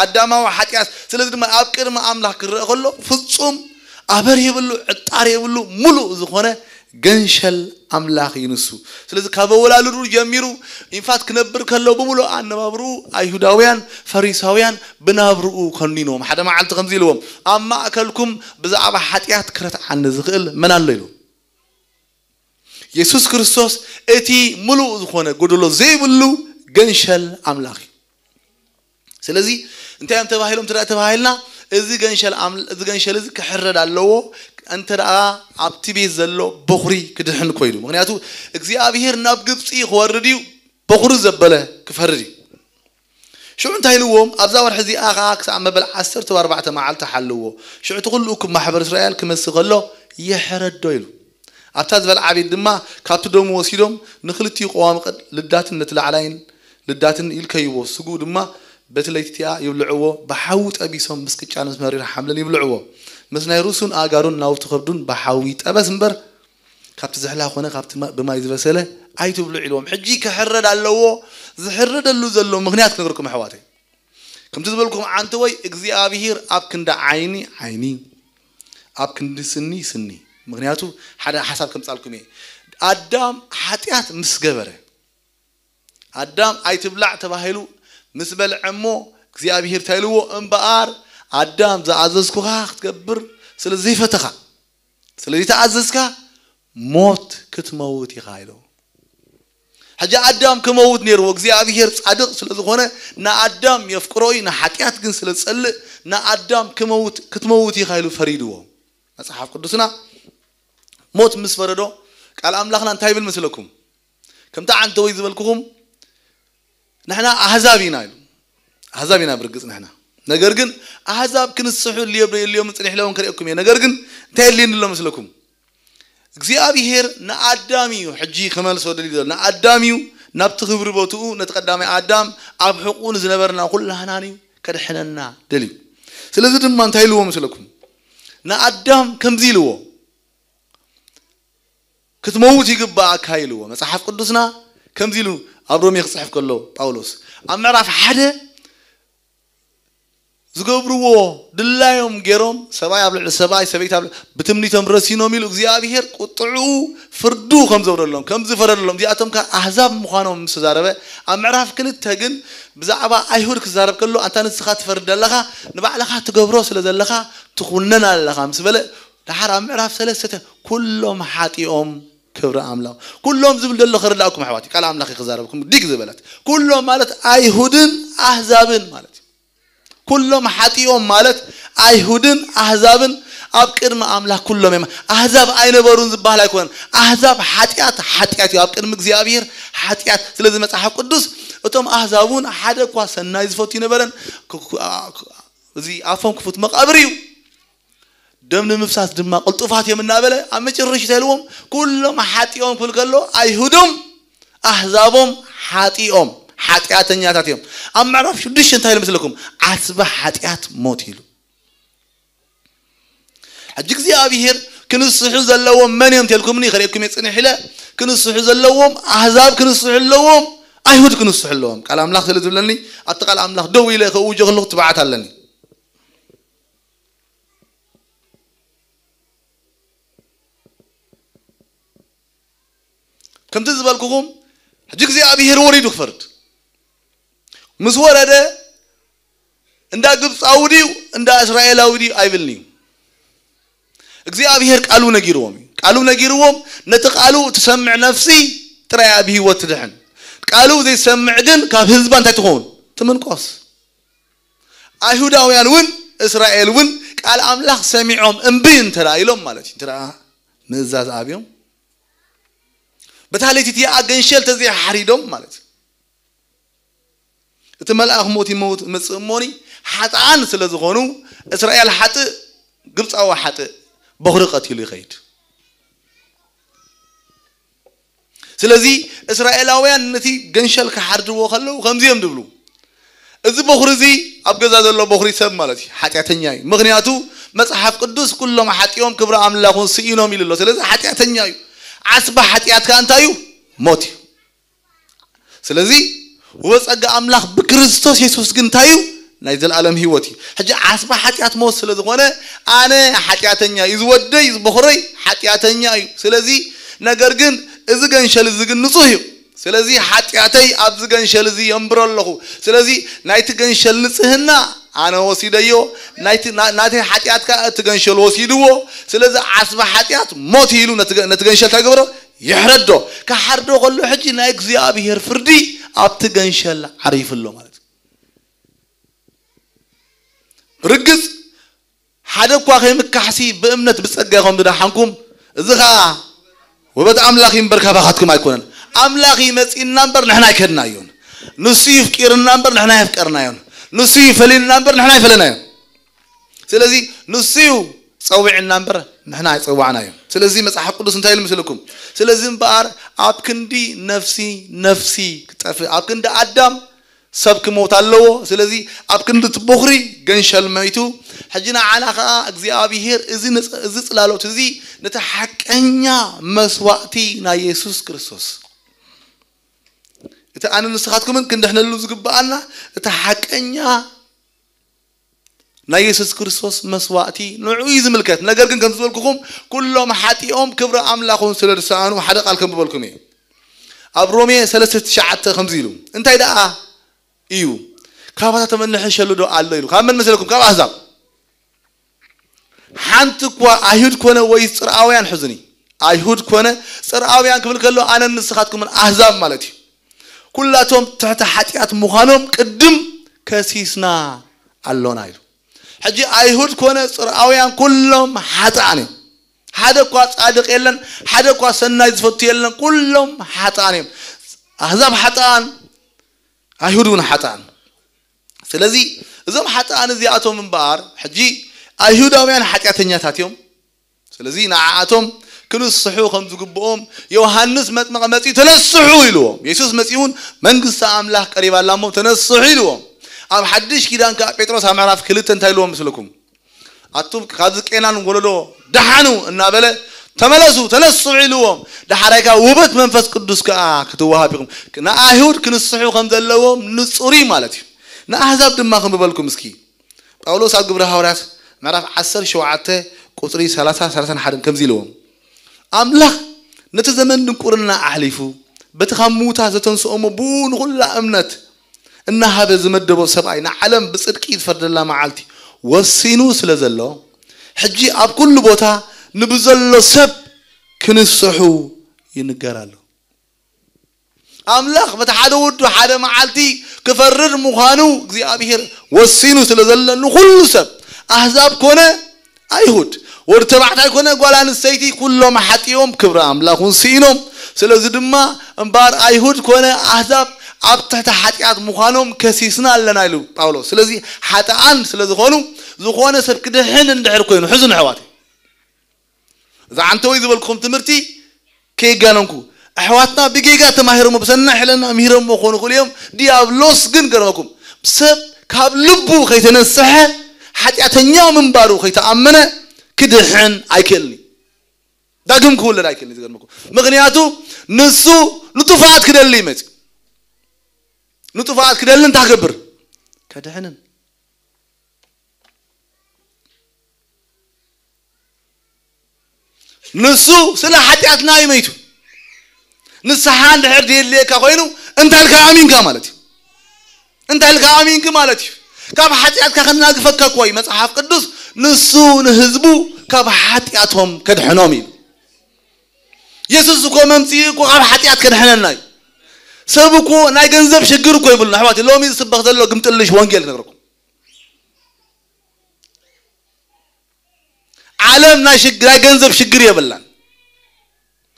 ኣዳማዊ ሓጢኣት ስለዚ ድማ ኣብ ቅድሚ ኣምላኽ ክረአ ከሎ ፍጹም ኣበር የብሉ፣ ዕጣር የብሉ፣ ሙሉእ ዝኾነ ገንሸል ኣምላኽ እዩ ንሱ። ስለዚ ካብ ኣወላልድኡ ጀሚሩ ኢንፋት ክነብር ከሎ ብምሉእ ኣነባብርኡ ኣይሁዳውያን ፈሪሳውያን ብናብርኡ ከኒንዎም። ሓደ መዓልቲ ከምዚ ኢልዎም፣ ኣብ ማእከልኩም ብዛዕባ ሓጢኣት ክረትዓኒ ዝኽእል መን ኣሎ ኢሉ። የሱስ ክርስቶስ እቲ ምሉእ ዝኾነ ጎደሎ ዘይብሉ ገንሸል ኣምላኽ እዩ። ስለዚ እንታይ እዮም ተባሂሎም እንተ ተባሂልና እዚ ገንሸል ኣም- እዚ ገንሸል እዚ ክሕረድ ኣለዎ። እንተ ደኣ ኣብቲ ቤት ዘሎ በኹሪ ክድሕን ኮይኑ፣ ምክንያቱ እግዚኣብሄር ናብ ግብፂ ክወርድ እዩ፣ በኹሪ ዘበለ ክፈርድ እዩ። ሽዑ እንታይ ኢልዎም? ኣብዛ ወርሒ እዚኣ ኸዓ ክሳብ መበል ዓሰርተ ኣርባዕተ መዓልቲ ሓልዎ። ሽዑ እቲ ኩሉ እኩብ ማሕበር እስራኤል ክመሲ ከሎ ይሕረዶ ኢሉ። ኣብታ ዝበልዓ ቤት ድማ ካብቲ ደሙ ወሲዶም ንክልቲኡ ቀዋሚ ቅድ ልዳትን ነቲ ላዕላይን ልዳትን ይልከይዎ። ስግኡ ድማ በቲ ለይቲ እቲኣ ይብልዕዎ፣ ብሓዊ ጠቢሶም ምስ ቅጫን ምስ መሪር ሓምልን ይብልዕዎ። ምስ ናይ ርእሱን ኣእጋሩን ናውቲ ከብዱን ብሓዊ ይጠበስ እምበር ካብቲ ዝሕላ ኮነ ካብቲ ማ- ብማይ ዝበሰለ ኣይትብልዑ ኢልዎም። ሕጂ ክሕረድ ኣለዎ። ዝሕረደሉ ዘሎ ምክንያት ክነግርኩም ኣሕዋተይ። ከምቲ ዝበልኩም ዓንተወይ እግዚኣብሄር ኣብ ክንዲ ዓይኒ ዓይኒ ኣብ ክንዲ ስኒ ስኒ። ምክንያቱ ሓደ ሓሳብ ከምጻልኩም እየ። ኣዳም ሓጢኣት ምስ ገበረ ኣዳም ኣይትብላዕ ተባሂሉ ምስ በልዐ እሞ እግዚኣብሄር እንታይ ኢልዎ? እምበኣር ኣዳም ዝኣዘዝኩኻ ክትገብር ስለ ዘይፈተኻ ስለዚ ተኣዘዝካ ሞት ክትመውት ኢኻ ኢልዎ። ሕጂ ኣዳም ክመውት ነይርዎ። እግዚኣብሄር ጻድቕ ስለ ዝኾነ ንኣዳም የፍቅሮ እዩ፣ ንሓጢኣት ግን ስለ ዝጸልእ ንኣዳም ክመውት ክትመውት ኢኻ ኢሉ ፈሪድዎ። መጽሓፍ ቅዱስና ሞት ምስ ፈረዶ ቃል ኣምላኽና እንታይ ይብል መስለኩም? ከምቲ ዓንተወይ ዝበልኩኹም ንሕና ኣህዛብ ኢና ኢሉ። ኣህዛብ ኢና ብርግጽ ንሕና። ነገር ግን ኣህዛብ ክንስሑ ልዮብ የልዮም ጽኒሕ ለውን ከርእየኩም እየ። ነገር ግን እንታይ የድልየኒ ኣሎ መስለኩም? እግዚኣብሄር ንኣዳም እዩ ሕጂ ክመልሶ ደልዩ ዘሎ። ንኣዳም እዩ ናብቲ ክብሪ ቦትኡ ነቲ ቀዳማይ ኣዳም ኣብ ሕቁ ንዝነበርና ኩላህናን እዩ ከድሕነና ደልዩ። ስለዚ ድማ እንታይ ኢልዎ መስለኩም? ንኣዳም ከምዚ ኢልዎ ክትመውት ይግባኣካ ኢልዎ። መጽሓፍ ቅዱስና ከምዚ ኢሉ ኣብ ሮሜ ክጽሕፍ ከሎ ጳውሎስ ኣብ ምዕራፍ ሓደ ዝገብርዎ ድላዮም ገይሮም፣ ሰብኣይ ኣብ ልዕሊ ሰብኣይ፣ ሰበይቲ ኣብ ልዕሊ፣ ብትምኒቶም ረሲኖም ኢሉ እግዚኣብሔር ቁጥዑ፣ ፍርዱ ከም ዘውረደሎም፣ ከም ዝፈረደሎም፣ እዚኣቶም ከኣ ኣህዛብ ምዃኖም ምስ ተዛረበ፣ ኣብ ምዕራፍ ክልተ ግን ብዛዕባ ኣይሁድ ክዛረብ ከሎ፣ ኣንታ ንስኻ ትፈርድ ኣለኻ፣ ንባዕልኻ ትገብሮ ስለ ዘለኻ ትኹነን ኣለኻ ምስ በለ፣ ደሓር ኣብ ምዕራፍ ሰለስተ ኩሎም ሓጢኦም ክብሪ ኣምላኽ። ኩሎም ዝብል ዘሎ ክርዳእኩም ኣሕዋት፣ ቃል ኣምላኽ ክዛረብኩም ዲግ ዝበለት። ኩሎም ማለት ኣይሁድን ኣህዛብን ማለት እዩ። ኩሎም ሓጢኦም ማለት ኣይሁድን ኣህዛብን ኣብ ቅድሚ ኣምላኽ ኩሎም እዮም። ኣህዛብ ኣይነበሩን ዝበሃል ኣይኮነን። ኣህዛብ ሓጢኣት፣ ሓጢኣት እዩ። ኣብ ቅድሚ እግዚኣብሔር ሓጢኣት። ስለዚ መጽሓፍ ቅዱስ እቶም ኣህዛብ እውን ሓደ እኳ ሰናይ ዝፈቱ ይነበረን። ክ-፣ ክ-፣ ክ-፣ እዚ ኣፎም ክፉት መቓብር እዩ። ደም ንምፍሳስ ድማ ቅልጡፋት እዮም እናበለ ኣብ መጨረሽታ ኢልዎም ኩሎም ሓጢኦም ክብል ከሎ ኣይሁዶም ኣህዛቦም ሓጢኦም ሓጢኣተኛታት እዮም። ኣብ ምዕራፍ ሽዱሽተ እንታይ ኢሉ መስለኩም? ዓስቢ ሓጢኣት ሞት ኢሉ። ሕጂ እግዚኣብሔር ክንስሑ ዘለዎም መን እዮም ተልኩምኒ ከርእየኩም እየ ጽንሕ ኢለ። ክንስሑ ዘለዎም ኣህዛብ ክንስሑ ኣለዎም፣ ኣይሁድ ክንስሑ ኣለዎም። ቃል ኣምላኽ ስለ ዝብለኒ ኣብቲ ቃል ኣምላኽ ደው ኢለ ከእውጆ ከለኹ ትብዓት ኣለኒ። ከምቲ ዝበልኩኹም ሕጂ እግዚኣብሔር ወሪዱ ክፈርድ ምስ ወረደ እንዳ ግብፃዊ ድዩ እንዳ እስራኤላዊ ድዩ ኣይብልንዩ። እግዚኣብሔር ቃሉ ነጊርዎም እዩ። ቃሉ ነጊርዎም ነቲ ቃሉ ትሰምዕ ነፍሲ ጥራይ ኣብ ህይወት ትድሕን። ቃሉ ዘይሰምዕ ግን ካብ ህዝባ እንታይ ትኸውን? ትምንቆስ። ኣይሁዳውያን እውን እስራኤል እውን ቃል ኣምላኽ ሰሚዖም እምቢ እንተ ኢሎም ማለት እዩ። እንተ ምእዛዝ ኣብዮም በታ ለይቲ እቲኣ ገንሸል ተዘይሓሪዶም ማለት እዩ። እቲ መልኣኽ ሞት ይመውት መጽእ እሞኒ ሓጥኣን ስለ ዝኾኑ እስራኤል ሓጥእ ግብፃዊ ሓጥእ በኹሪ ቀቲሉ ይኸይድ። ስለዚ እስራኤላውያን ነቲ ገንሸል ክሓርድዎ ከለዉ ከምዚ እዮም ዝብሉ፣ እዚ በኹሪ እዚ ኣብ ገዛ ዘሎ በኹሪ ሰብ ማለት እዩ ሓጢኣተኛ እዩ። ምክንያቱ መጽሓፍ ቅዱስ ኩሎም ሓጢኦም ክብሪ ኣምላኹን ስኢኖም ኢሉ ኣሎ። ስለዚ ሓጢኣተኛ እዩ። ዓስባ ሓጢኣት ከኣ እንታይ እዩ? ሞት እዩ። ስለዚ ውበ ጸጋ ኣምላኽ ብክርስቶስ የሱስ ግን እንታይ እዩ? ናይ ዘላለም ህይወት እዩ። ሕጂ ዓስባ ሓጢኣት ሞት ስለ ዝኾነ ኣነ ሓጢኣተኛ እዩ፣ ዝወደይ ዝበኹረይ ሓጢኣተኛ እዩ። ስለዚ ነገር ግን እዚ ገንሸል እዚ ግን ንጹህ እዩ። ስለዚ ሓጢኣተይ ኣብዚ ገንሸል እዚ የንብሮ ኣለኹ። ስለዚ ናይቲ ገንሸል ንጽህና ኣነ ወሲደዮ፣ ናይቲ ና- ናተይ ሓጢኣት ከኣ እቲ ገንሸል ወሲድዎ። ስለዚ ዓስባ ሓጢኣት ሞት ኢሉ ነቲ ገ- ነቲ ገንሸል እንታይ ገበሮ? ይሕረዶ። ክሓርዶ ከሎ ሕጂ ናይ እግዚኣብሔር ፍርዲ ኣብቲ ገንሸል ዓሪፉ ኣሎ ማለት እዩ። ብርግጽ ሓደ እኳ ከይምካሕሲ ብእምነት ብጸጋ ኢኹም ዝደሓንኩም፣ እዚ ኸኣ ውበት ኣምላኽ እዩ እምበር ካባኻትኩም ኣይኮነን። ኣምላኽ እዩ መጺእና እምበር ንሕና ኣይከድናዮን። ንሱ እዩ ፍቂርና እምበር ንሕና ኣይፍቀርናዮን። ንሱ እዩ ፈሊልና እምበር ንሕና ኣይፈለናዮን። ስለዚ ንሱ እዩ ጸዊዕና እምበር ንሕና ኣይጸዋዕናዮን። ስለዚ መጽሓፍ ቅዱስ እንታይ ኢሉ ምስልኩም? ስለዚ እምበኣር ኣብ ክንዲ ነፍሲ ነፍሲ ክጠፍእ፣ ኣብ ክንዲ ኣዳም ሰብ ክሞት ኣለዎ። ስለዚ ኣብ ክንዲ እቲ በኹሪ ገንሸል መይቱ። ሕጂ ንዓና ኸኣ እግዚኣብሔር እዚ ንጽ- እዚ ጽላሎት እዚ ነቲ ሓቀኛ መስዋእቲ ናይ የሱስ ክርስቶስ እቲ ኣነ ንስኻትኩምን ክንድሕነሉ ዝግብኣና እቲ ሓቀኛ ናይ የሱስ ክርስቶስ መስዋእቲ ንዑ እዩ ዝምልከት። ነገር ግን ከም ዝበልኩኹም ኩሎም ሓጢኦም ክብሪ ኣምላኹም ስለ ዝሰኣኑ ሓደ ቃል ከም ዝበልኩም እዩ። ኣብ ሮሜ ሰለስተ ትሽዓተ ከምዚ ኢሉ እንታይ ደኣ እዩ? ካባታ ተመንሐሸሉ ዶ ኣሎ ኢሉ ካብ መን መሰለኩም? ካብ ኣህዛብ ሓንቲ እኳ ኣይሁድ ኮነ ወይ ጽርኣውያን ሕዙኒ ኣይሁድ ኮነ ጽርኣውያን ክብል ከሎ ኣነ ንስኻትኩምን ኣህዛብ ማለት እዩ። ኩላቶም ትሕቲ ሓጢኣት ምዃኖም ቅድም ከሲስና ኣሎና ኢሉ። ሕጂ ኣይሁድ ኮነ ጽርኣውያን ኩሎም ሓጥኣን እዮም። ሓደ እኳ ጻድቕ የለን፣ ሓደ እኳ ሰናይ ዝፈቱ የለን፣ ኩሎም ሓጥኣን እዮም። ኣህዛብ ሓጥኣን፣ ኣይሁድ እውን ሓጥኣን። ስለዚ እዞም ሓጥኣን እዚኣቶም እምበኣር ሕጂ ኣይሁዳውያን ሓጢኣተኛታት እዮም። ስለዚ ንዓኣቶም ክንስሑ ከም ዝግብኦም ዮሃንስ መጥምቐ መጺኡ ተነስሑ ኢልዎም። የሱስ መጺኡ እውን መንግስቲ ኣምላኽ ቀሪባ ኣላ እሞ ተነስሑ ኢልዎም። ኣብ ሓድሽ ኪዳን ከኣ ጴጥሮስ ኣብ ምዕራፍ ክልተ እንታይ ኢልዎም ምስልኩም? ኣቱም ካብዚ ቄናን ወለዶ ደሓኑ እናበለ ተመለሱ ተነስሑ ኢልዎም። ደሓራይ ከኣ ውበት መንፈስ ቅዱስ ከኣ ክትወሃብ ኢኹም። ንኣይሁድ ክንስሑ ከም ዘለዎም ንጹር እዩ ማለት እዩ። ንኣህዛብ ድማ ከም ዝበልኩም እስኪ ጳውሎስ ኣብ ግብረ ሃዋርያት ምዕራፍ ዓሰርተ ሸውዓተ ቁጽሪ ሰላሳ፣ ሰላሳን ሓደን ከምዚ ኢልዎም፣ ኣምላኽ ነቲ ዘመን ድንቁርና ኣሕሊፉ በቲ ካብ ምዉታት ዘተንስኦሞ ብኡ ንኹላ እምነት እናሃበ ዝመደቦ ሰብኣይ ንዓለም ብጽድቂ ዝፈርደላ መዓልቲ ወሲኑ ስለ ዘሎ፣ ሕጂ ኣብ ኩሉ ቦታ ንብዘሎ ሰብ ክንስሑ ይንገር ኣሎ። ኣምላኽ በቲ ሓደ ወዱ ሓደ መዓልቲ ክፈርድ ምዃኑ እግዚኣብሔር ወሲኑ ስለ ዘሎ ንኹሉ ሰብ ኣህዛብ ኮነ ኣይሁድ፣ ወዲ ተባዕታይ ኮነ ጓል ኣንስተይቲ ኩሎም ሓጢኦም ክብሪ ኣምላኽ እውን ስኢኖም። ስለዚ ድማ እምበኣር ኣይሁድ ኮነ ኣህዛብ ኣብ ትሕቲ ሓጢኣት ምዃኖም ከሲስና ኣለና ኢሉ ጳውሎስ። ስለዚ ሓጥኣን ስለ ዝኾኑ ዝኾነ ሰብ ክድሕን እንድሕር ኮይኑ ሕዙ ንሕዋት እዛ ዓንተወይ ዝበልኩም ትምህርቲ ከይጋነንኩ ኣሕዋትና ብጌጋ ተማሂሮሞ ብሰናይ ሕልና ምሂሮሞ ክኾኑ ይኽእሉ እዮም። ዲያብሎስ ግን ገርመኩም ሰብ ካብ ልቡ ከይተነስሐ ሓጢኣተኛ ምንባሩ ከይተኣመነ ክድሕን ኣይክእልን እዩ። ዳግም ክውለድ ኣይክእልን እዩ። ዝገርመኩም ምክንያቱ ንሱ ንጥፍኣት ክደሊ እዩ መፅዩ። ንጥፍኣት ክደሊ እንታይ ክገብር? ከድሕንን ንሱ ስለ ሓጢኣትና እዩ መይቱ። ንስሓ እንድሕር ድየድልየካ ኮይኑ እንታይ ኢልካ ኣሚንካ ማለት እዩ። እንታይ ኢልካ ኣሚንክ ማለት እዩ። ካብ ሓጢኣትካ ከናግፈካ እኮ እዩ መጽሓፍ ቅዱስ። ንሱ ንህዝቡ ካብ ሓጢኣቶም ከድሕኖም እዩ። የሱስ እኮ መምፅኡ እኮ ካብ ሓጢኣት ከድሕነና እዩ። ሰብ እኮ ናይ ገንዘብ ሽግር እኮ ይብሉና ኣሕዋት። ሎሚ ዝስበኽ ዘሎ ግምጥልሽ ወንጌል ክነግረኩም። ዓለም ናይ ሽግ ናይ ገንዘብ ሽግር የብላን።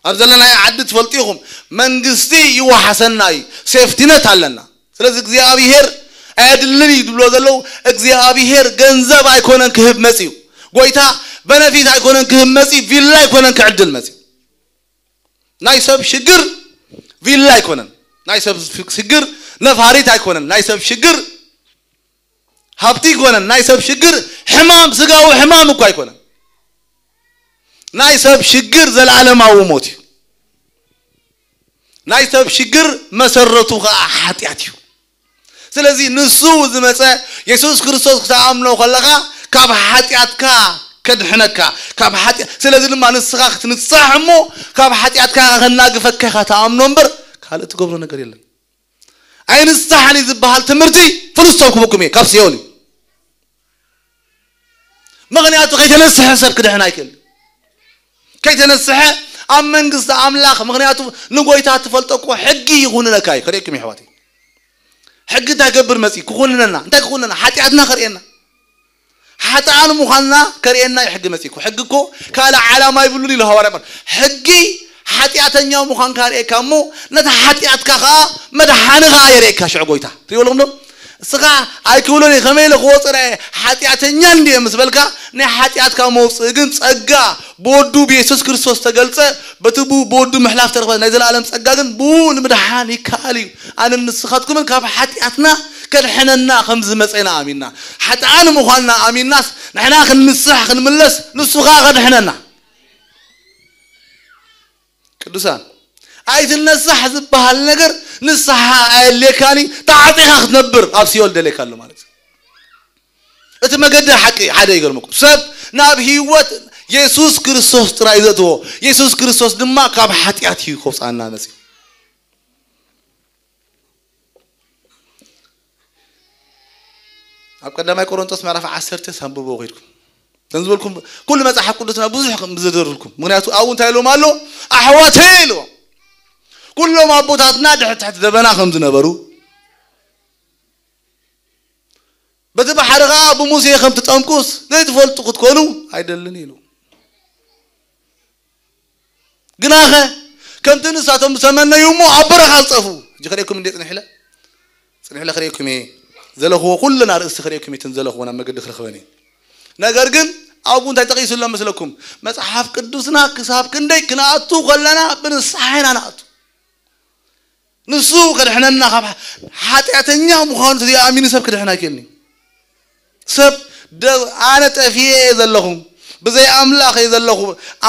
ኣብ ዘለናዮ ዓዲ ትፈልጡ ኢኹም መንግስቲ ይወሓሰና እዩ። ሴፍቲነት ኣለና። ስለዚ እግዚኣብሄር ኣየድልን እዩ ዝብሎ ዘለዉ እግዚኣብሄር ገንዘብ ኣይኮነን ክህብ መፅዩ። ጎይታ በነፊት ኣይኮነን ክህብ መፅዩ፣ ቪላ ኣይኮነን ክዕድል መፅዩ። ናይ ሰብ ሽግር ቪላ ኣይኮነን። ናይ ሰብ ሽግር ነፋሪት ኣይኮነን። ናይ ሰብ ሽግር ሃብቲ ኣይኮነን። ናይ ሰብ ሽግር ሕማም፣ ስጋዊ ሕማም እኳ ኣይኮነን። ናይ ሰብ ሽግር ዘለዓለማዊ ሞት እዩ። ናይ ሰብ ሽግር መሰረቱ ከዓ ሓጢኣት እዩ። ስለዚ ንሱ ዝመፀ የሱስ ክርስቶስ ክትኣምኖ ከለኻ ካብ ሓጢኣትካ ከድሕነካ ካብ ሓጢኣት። ስለዚ ድማ ንስኻ ክትንሳሕ እሞ ካብ ሓጢኣትካ ከናግፈካ ኢኻ ትኣምኖ እምበር ካልእ ትገብሮ ነገር የለን። ኣይንሳሕን እዩ ዝበሃል ትምህርቲ ፍልስቶም ክበኩም እየ ካብ ሲኦል እዩ። ምክንያቱ ከይተነስሐ ሰብ ክድሕን ኣይክእል። ከይተነስሐ ኣብ መንግስቲ ኣምላኽ ምክንያቱ ንጎይታ ትፈልጦ እኮ ሕጊ ይኹንነካ እዩ። ከርእየኩም ይሕዋት ሕጊ እንታይ ገብር መፂ ክኹንነና እንታይ ክኹንነና ሓጢኣትና ከርእየና ሓጥኣን ምዃንና ከርእየና እዩ ሕጊ መፂ እኮ። ሕጊ እኮ ካልእ ዓላማ ይብሉን ኢሉ ሃዋርያ ጳውሎስ። ሕጊ ሓጢኣተኛ ምዃንካ ርእየካ እሞ ነቲ ሓጢኣትካ ከዓ መድሓኒ ከዓ የርእየካ ሽዑ ጎይታ ትሪእዎ ኣለኹም ዶ? እስኻ ኣይክብሎን እየ ከመይ ኢለ ክወፅእ ርኣየ ሓጢኣተኛ እንድየ ምስ በልካ ናይ ሓጢኣትካ መውፅኢ ግን ፀጋ ብወዱ ብየሱስ ክርስቶስ ተገልፀ። በቲ ብኡ ብወዱ ምሕላፍ ተረኽበ ናይ ዘለኣለም ጸጋ ግን ብኡ ንምድሓን ይከኣል እዩ። ኣነን ንስኻትኩምን ካብ ሓጢኣትና ከድሕነና ከም ዝመጸና ኣሚንና ሓጥኣን ምዃንና ኣሚንናስ ንሕና ክንንስሕ ክንምለስ ንሱ ኸኣ ከድሕነና። ቅዱሳን ኣይትነሳሕ ዝበሃል ነገር ንስሓ ኣየድልየካን እዩ። ተዓጢኻ ክትነብር ኣብ ሲኦል ደልየካ ኣሎ ማለት እዩ። እቲ መገዲ ሓቂ ሓደ ይገርመኩም ሰብ ናብ ህይወት የሱስ ክርስቶስ ጥራይ ዘእትዎ። የሱስ ክርስቶስ ድማ ካብ ሓጢኣት እዩ ከውፅኣና መፅዩ። ኣብ ቀዳማይ ቆሮንጦስ ምዕራፍ ዓሰርተ ሳንብቦ ከይድኩም ከም ዝበልኩም ኩሉ መፅሓፍ ቅዱስና ብዙሕ ከም ዝደርልኩም ምክንያቱ ኣብኡ እንታይ ኢሎም ኣሎ ኣሕዋተይ ኢልዎም ኩሎም ኣቦታትና ድሕሪ ትሕቲ ደበና ከም ዝነበሩ በቲ ባሕሪ ኸዓ ብሙሴ ከም ትጠምቁስ ዘይትፈልጡ ክትኮኑ ኣይደልን ኢሉ። ግናኸ ከምቲ ንሳቶም ዝተመነዩ እሞ ኣብ በረኻ ዝጠፍኡ። ሕጂ ክርእየኩም እንዴ ጽንሕለ ጽንሕለ ክርእየኩም እየ ዘለኽዎ ኩለን ኣርእስቲ ክርእየኩም እየ እትን ዘለኽዎ ናብ መገዲ ክረኽበን እየ። ነገር ግን ኣብኡ እንታይ ጠቒሱ ኣሎ መስለኩም? መጽሓፍ ቅዱስና ክሳብ ክንደይ ክንኣቱ ከለና ብንስሓ ኢና ንኣቱ። ንሱ ከድሕነና ካብ ሓጢኣተኛ ምዃኑ ተዘይኣሚኑ ሰብ ክድሕን ኣይክእልን እዩ። ሰብ ኣነ ጠፊኤ እየ ዘለኹ ብዘይ ኣምላኽ እየ ዘለኹ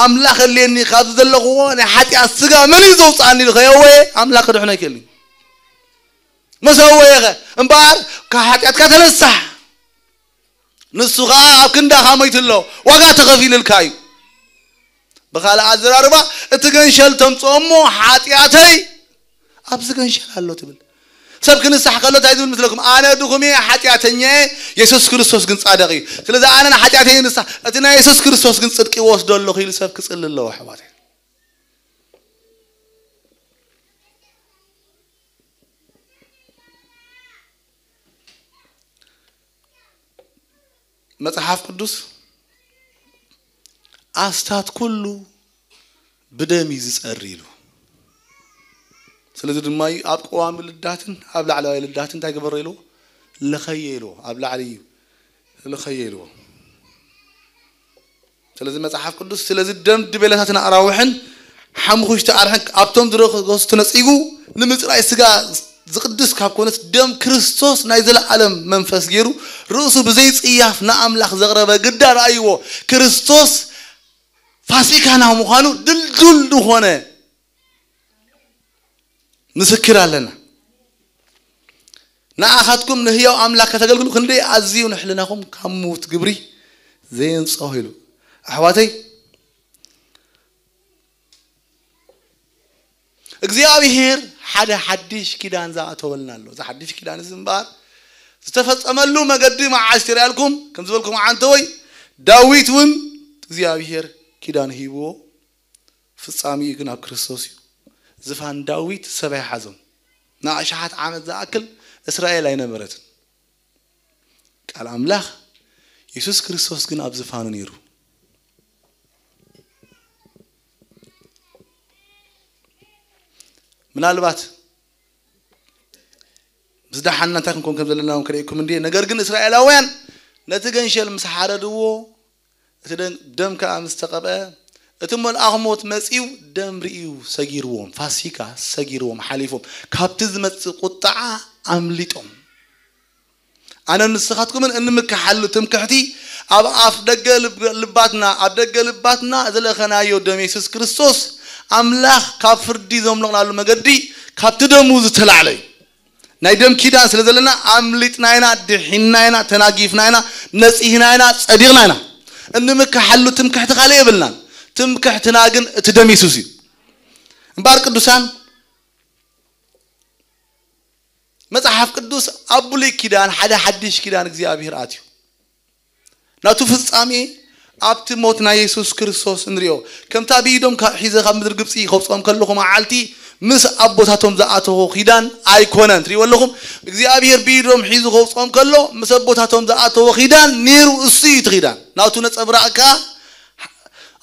ኣምላኽ እልየኒ ካብዚ ዘለኽዎ ናይ ሓጢኣት ስጋ መን እዩ ዘውፅኣኒ ኢሉ ከየወየ ኣምላኽ ክድሕኖ ኣይክእልን እዩ። መሰወየኸ እምበኣር ካብ ሓጢኣትካ ተነሳሕ ንሱ ኸዓ ኣብ ክንዳኻ ሞይቱ ኣሎ። ዋጋ ተኸፊሉልካ እዩ። ብኻልእ ኣዘራርባ፣ እቲ ገንሸል ተምፅኦ እሞ ሓጢኣተይ ኣብዚ ገንሸል ኣሎ ትብል። ሰብ ክንሳሕ ከሎ እንታይ ዝብል ምስለኩም? ኣነ ድኹም እየ፣ ሓጢኣተኛ እየ፣ የሱስ ክርስቶስ ግን ጻድቕ እዩ። ስለዚ ኣነ ንሓጢኣተይ ንሳሕ፣ እቲ ናይ የሱስ ክርስቶስ ግን ጽድቂ ይወስዶ ኣለኹ ኢሉ ሰብ ክጽሊ ኣለዎ ኣሕዋተይ። መጽሓፍ ቅዱስ ኣስታት ኩሉ ብደም እዩ ዝጸሪ ኢሉ። ስለዚ ድማ እዩ ኣብ ቀዋሚ ልዳትን ኣብ ላዕለዋይ ልዳትን እንታይ ግበሮ ኢልዎ? ለኸየ ኢልዎ። ኣብ ላዕሊ እዩ ለኸየ ኢልዎ። ስለዚ መጽሓፍ ቅዱስ ስለዚ ደም ድቤላታትን ኣራውሕን ሓሙኽሽቲ ኣርሕን ኣብቶም ዝረኸሱ ተነጺጉ ንምጽራይ ስጋ ዝቕድስ ካብ ኮነስ ደም ክርስቶስ ናይ ዘለዓለም መንፈስ ገይሩ ርእሱ ብዘይጽያፍ ንኣምላኽ ዘቕረበ ግዳ ረኣይዎ። ክርስቶስ ፋሲካና ምዃኑ ድልዱል ዝኾነ ምስክር ኣለና። ንኣኻትኩም ንህያው ኣምላኽ ከተገልግሉ ክንደይ ኣዝዩ ንሕልናኹም ካብ ምዉት ግብሪ ዘየንጽሆ ኢሉ። ኣሕዋተይ፣ እግዚኣብሔር ሓደ ሓድሽ ኪዳን ዝኣተወልና ኣሎ። እዚ ሓድሽ ኪዳን እዚ እምበኣር ዝተፈጸመሉ መገዲ መዓስ ይረኣልኩም? ከም ዝበልኩም ዓንተወይ፣ ዳዊት እውን እግዚኣብሔር ኪዳን ሂብዎ፣ ፍጻሜኡ ግን ኣብ ክርስቶስ እዩ። ዝፋን ዳዊት ሰብ ኣይሓዞን። ንኣሽሓት ዓመት ዝኣክል እስራኤል ኣይነበረትን። ቃል ኣምላኽ፣ የሱስ ክርስቶስ ግን ኣብ ዝፋኑ ነይሩ። ምናልባት ምስ ደሓንና እንታይ ክንኮን ከም ዘለና እውን ክርእየኩም እንድየ። ነገር ግን እስራኤላውያን ነቲ ገንሸል ምስ ሓረድዎ፣ እቲ ደም፣ ደም ከኣ ምስ ተቐብአ፣ እቲ መልኣኽ ሞት መጺኡ ደም ርእዩ ሰጊርዎም፣ ፋሲካ ሰጊርዎም ሓሊፎም፣ ካብቲ ዝመጽእ ቁጥዓ ኣምሊጦም። ኣነን ንስኻትኩምን እንምክሓሉ ትምክሕቲ ኣብ ኣፍ ደገ ልብ-፣ ልባትና፣ ኣብ ደገ ልባትና ዝለኸናዮ ደም የሱስ ክርስቶስ ኣምላኽ ካብ ፍርዲ ዘምለቕናሉ መገዲ ካብቲ ደሙ ዝተላዕለ እዩ። ናይ ደም ኪዳን ስለ ዘለና ኣምሊጥና ኢና፣ ድሒንና ኢና፣ ተናጊፍና ኢና፣ ነጺህና ኢና፣ ጸዲቕና ኢና። እንምክሓሉ ትምክሕቲ ካልእ የብልናን። ትምክሕትና ግን እቲ ደም የሱስ እዩ። እምበኣር ቅዱሳን፣ መጽሓፍ ቅዱስ ኣብ ብሉይ ኪዳን ሓደ ሓድሽ ኪዳን እግዚኣብሔር ኣትዩ። ናቱ ፍጻሜ ኣብቲ ሞት ናይ የሱስ ክርስቶስ እንሪኦ። ከምታ ብኢዶም ካ-፣ ሒዘ ካብ ምድሪ ግብጺ ከውጽኦም ከለኹ መዓልቲ ምስ ኣቦታቶም ዝኣተዎ ኪዳን ኣይኮነን። ትሪእዎ ኣለኹም? እግዚኣብሔር ብኢዶም ሒዙ ከውጽኦም ከሎ ምስ ኣቦታቶም ዝኣተዎ ኪዳን ነይሩ፣ እሱ እዩ እቲ ኪዳን። ናቱ ነጸብራቕ ከኣ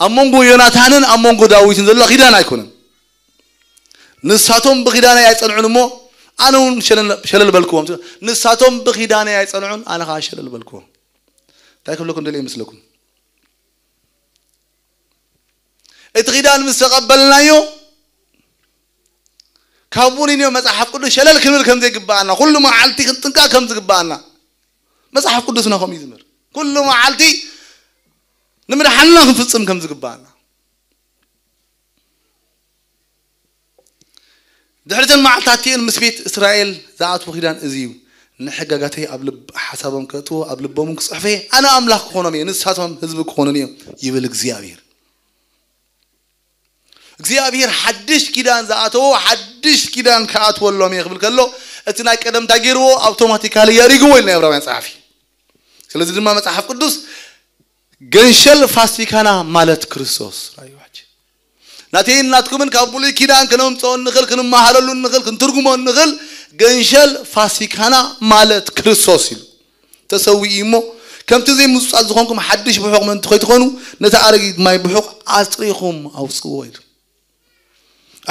ኣብ መንጎ ዮናታንን ኣብ መንጎ ዳዊትን ዘሎ ኪዳን ኣይኮነን። ንሳቶም ብኪዳነይ ኣይጸንዑን እሞ ኣነ እውን ሸለል፣ ሸለል በልክዎም። ንሳቶም ብኪዳነይ ኣይጸንዑን፣ ኣነ ከኣ ሸለል በልክዎም። እንታይ ክብለኩም ደልየ ይመስለኩም? እቲ ኪዳን ምስ ተቐበልናዮ፣ ካብኡ ንንዮ መጽሓፍ ቅዱስ ሸለል ክንብል ከም ዘይግብኣና፣ ኩሉ መዓልቲ ክንጥንቀቕ ከም ዝግብኣና መጽሓፍ ቅዱስና ከምኡ ይዝምር። ኩሉ መዓልቲ ንምድሓንና ክንፍጽም ከም ዝግብኣና። ድሕሪ እተን መዓልትታት እቲኤን ምስ ቤት እስራኤል ዝኣትዎ ኪዳን እዚ እዩ። ንሕጋጋተይ ኣብ ልብ ሓሳቦም ከእትዎ፣ ኣብ ልቦም እውን ክጽሕፎ እየ። ኣነ ኣምላኽ ክኾኖም እየ፣ ንሳቶም ህዝቢ ክኾኑኒ እዮም፣ ይብል እግዚኣብሔር። እግዚኣብሔር ሓድሽ ኪዳን ዝኣተዎ፣ ሓድሽ ኪዳን ክኣትወሎም እየ ክብል ከሎ፣ እቲ ናይ ቀደም እንታይ ገይርዎ? ኣውቶማቲካሊ የእሪግዎ ኢሉ ናይ ዕብራውያን ጸሓፊ። ስለዚ ድማ መጽሓፍ ቅዱስ ገንሸል ፋሲካና ማለት ክርስቶስ። ራእዩ ሕጂ ናተይን ናትኩምን ካብ ብሉይ ኪዳን ክነምጽኦ እንኽእል፣ ክንመሃረሉ እንኽእል፣ ክንትርጉሞ እንኽእል ገንሸል ፋሲካና ማለት ክርስቶስ ኢሉ ተሰዊኡ እሞ፣ ከምቲ ዘይምጹጻት ዝኾንኩም ሓድሽ ብሑቕ ምእንቲ ከይትኾኑ፣ ነቲ ኣረጊት ማይ ብሑቕ ኣጽሪኹም ኣውጽእዎ ኢሉ።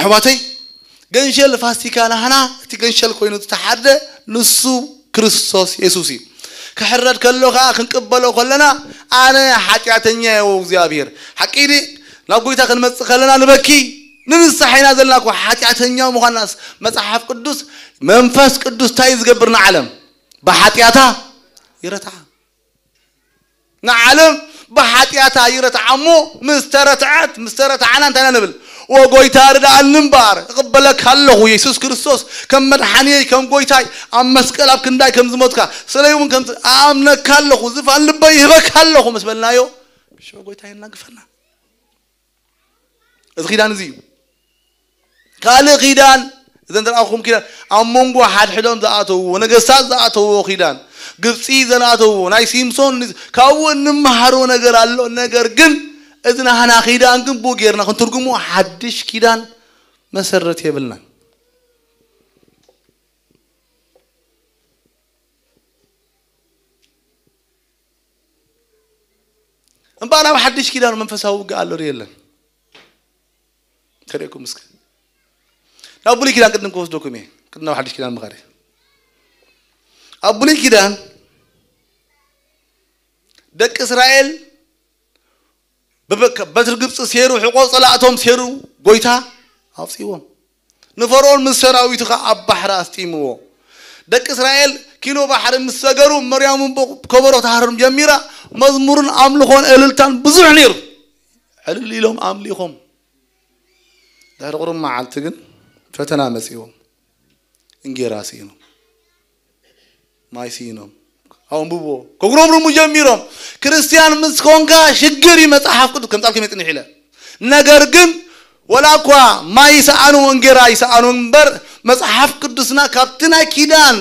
ኣሕዋተይ፣ ገንሸል ፋሲካ ናህና፣ እቲ ገንሸል ኮይኑ ዝተሓርደ ንሱ ክርስቶስ የሱስ እዩ። ክሕረድ ከሎ ከኣ ክንቅበሎ ከለና፣ ኣነ ሓጢኣተኛ እየ፣ እግዚኣብሔር። ሓቂ ድዩ? ናብ ጎይታ ክንመጽእ ከለና ንበኪ፣ ንንስሓ ኢና ዘለና እኮ። ሓጢኣተኛ ምዃንናስ መጽሓፍ ቅዱስ፣ መንፈስ ቅዱስ እንታይ እዩ ዝገብር ንዓለም? ብሓጢኣታ ይረትዓ። ንዓለም ብሓጢኣታ ይረትዓ እሞ፣ ምስ ተረትዐት፣ ምስ ተረትዓና እንታይ ኢና ንብል? ኦ ጎይታ ርድኣኒ እምበኣር፣ እቕበለካ ኣለኹ የሱስ ክርስቶስ ከም መድሓንየይ ከም ጎይታይ፣ ኣብ መስቀል ኣብ ክንዳይ ከም ዝሞትካ፣ ስለይ እውን ከም ኣምነካ ኣለኹ፣ ዝፋን ልበይ ይህበካ ኣለኹ ምስ በልናዮ፣ ሽዑ ጎይታ የናግፈና። እዚ ኪዳን እዚ እዩ። ካልእ ኪዳን፣ እዘን ዝረኣኹም ኪዳን ኣብ መንጎ ሓድሕዶም ዝኣተውዎ፣ ነገስታት ዝኣተውዎ ኪዳን፣ ግብፂ ዘናተውዎ፣ ናይ ሲምሶን፣ ካብኡ እንመሃሮ ነገር ኣሎ። ነገር ግን እዚ ናህና ኪዳን ግን ብኡ ጌርና ክንትርጉሞ ሓድሽ ኪዳን መሰረት የብልናን። እምበኣር ኣብ ሓድሽ ኪዳን መንፈሳዊ ውግእ ኣሎ ድዩ የለን? ከርእየኩም እስከ። ናብ ብሉይ ኪዳን ቅድም ክወስደኩም እየ። ቅድም ናብ ሓድሽ ኪዳን ምኻድ። ኣብ ብሉይ ኪዳን ደቂ እስራኤል ብበ-፣ በትሪ ግብፂ ሴሩ፣ ሕቆ ፀላእቶም ሴሩ፣ ጎይታ ኣውፅእዎም። ንፈርዖን ምስ ሰራዊቱ ኸዓ ኣብ ባሕሪ ኣስጢምዎ። ደቂ እስራኤል ኪኖ ባሕሪ ምስ ሰገሩ፣ መርያም እምቦ ከበሮ ትሃርም ጀሚራ፣ መዝሙርን ኣምልኾን እልልታን ብዙሕ ነይሩ። ዕልል ኢሎም ኣምሊኾም። ድሕሪ ቁሩብ መዓልቲ ግን ፈተና መፂዎም። እንጌራ ስኢኖም፣ ማይ ስኢኖም፣ ኣንብቦ፣ ከጉረምርሙ ጀሚሮም። ክርስትያን ምስ ኮንካ ሽግር እዩ። መጽሓፍ ቅዱስ ከምጻልኩም እየ ጽኒሕ ኢለ። ነገር ግን ወላ እኳ ማይ ይሰኣኑ እንጌራ ይሰኣኑ እምበር፣ መጽሓፍ ቅዱስና ካብቲ ናይ ኪዳን፣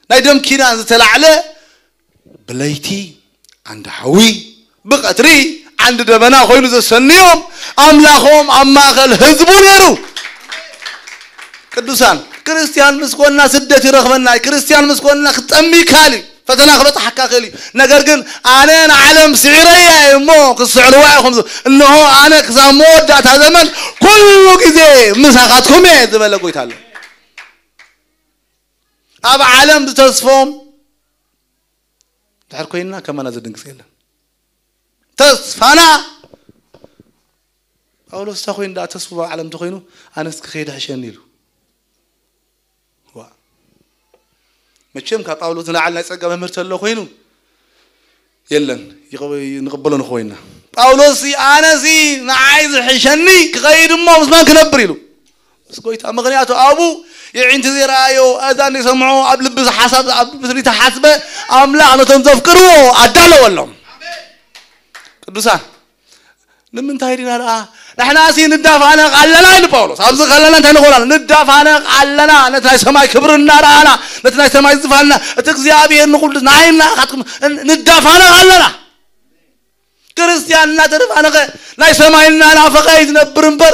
ናይ ደም ኪዳን ዝተላዕለ፣ ብለይቲ ዓንዲ ሓዊ፣ ብቐትሪ ዓንዲ ደበና ኮይኑ ዘሰንዮም፣ ኣምላኾም ኣብ ማእከል ህዝቡ ነይሩ። ቅዱሳን፣ ክርስትያን ምስ ኮንና ስደት ይረኽበና እዩ። ክርስትያን ምስ ኮንና ክትጠሚ ይከኣል እዩ። ፈተና ክበጽሓካ ይኽእል እዩ። ነገር ግን ኣነ ንዓለም ስዒረያ እየ እሞ ክትስዕርዋ ኢኹም ዝ-፣ እንሆ ኣነ ክሳብ መወዳእታ ዘመን ኩሉ ግዜ ምሳኻትኩም እየ ዝበለ ጎይታ ኣሎ። ኣብ ዓለም ዝተስፎም ድሕር ኮይንና ከማና ዘደንግጽ የለን። ተስፋና ጳውሎስ እሳ ኮይኑ ደኣ ተስፉ ኣብ ዓለም እንተኾይኑ ኣነስ ክኸይድ ሕሸኒ ኢሉ። ዋ። መቸም ካብ ጳውሎስ ንላዕሊ ናይ ጸጋ መምህር ተሎ ኮይኑ የለን፣ ይቕበ-፣ ንቕበሎ ንኾይንና። ጳውሎስ ሲ ኣነ ሲ ንዓይ ዝሕሸኒ ክኸይድ እሞ ምስ መን ክነብር ኢሉ። ምስ ጎይታ። ምኽንያቱ ኣብኡ የዒንቲ ዘይረኣዮ፣ ኣእዛን ዘይሰምዖ፣ ኣብ ልቢ ዝሓሳብ፣ ኣብ ልቢ ዘይተሓስበ ኣምላኽ ነቶም ዘፍቅርዎ ኣዳለወሎም። ቅዱሳን፣ ንምንታይ ዲና ደኣ ንሕናሲ ንዳፋነቕ ኣለና ኢሉ ጳውሎስ። ኣብዚ ከለና እንታይ ንኾን ኣለና? ንዳፋነቕ ኣለና። ነቲ ናይ ሰማይ ክብሪ እናረኣና፣ ነቲ ናይ ሰማይ ዝፋንና፣ እቲ እግዚኣብሔር ንኹሉ ናይና ኢኻትኩም ን-፣ ንዳፋነቕ ኣለና። ክርስትያን እናተደፋነቐ ናይ ሰማይ እናናፈቐ እዩ ዝነብር እምበር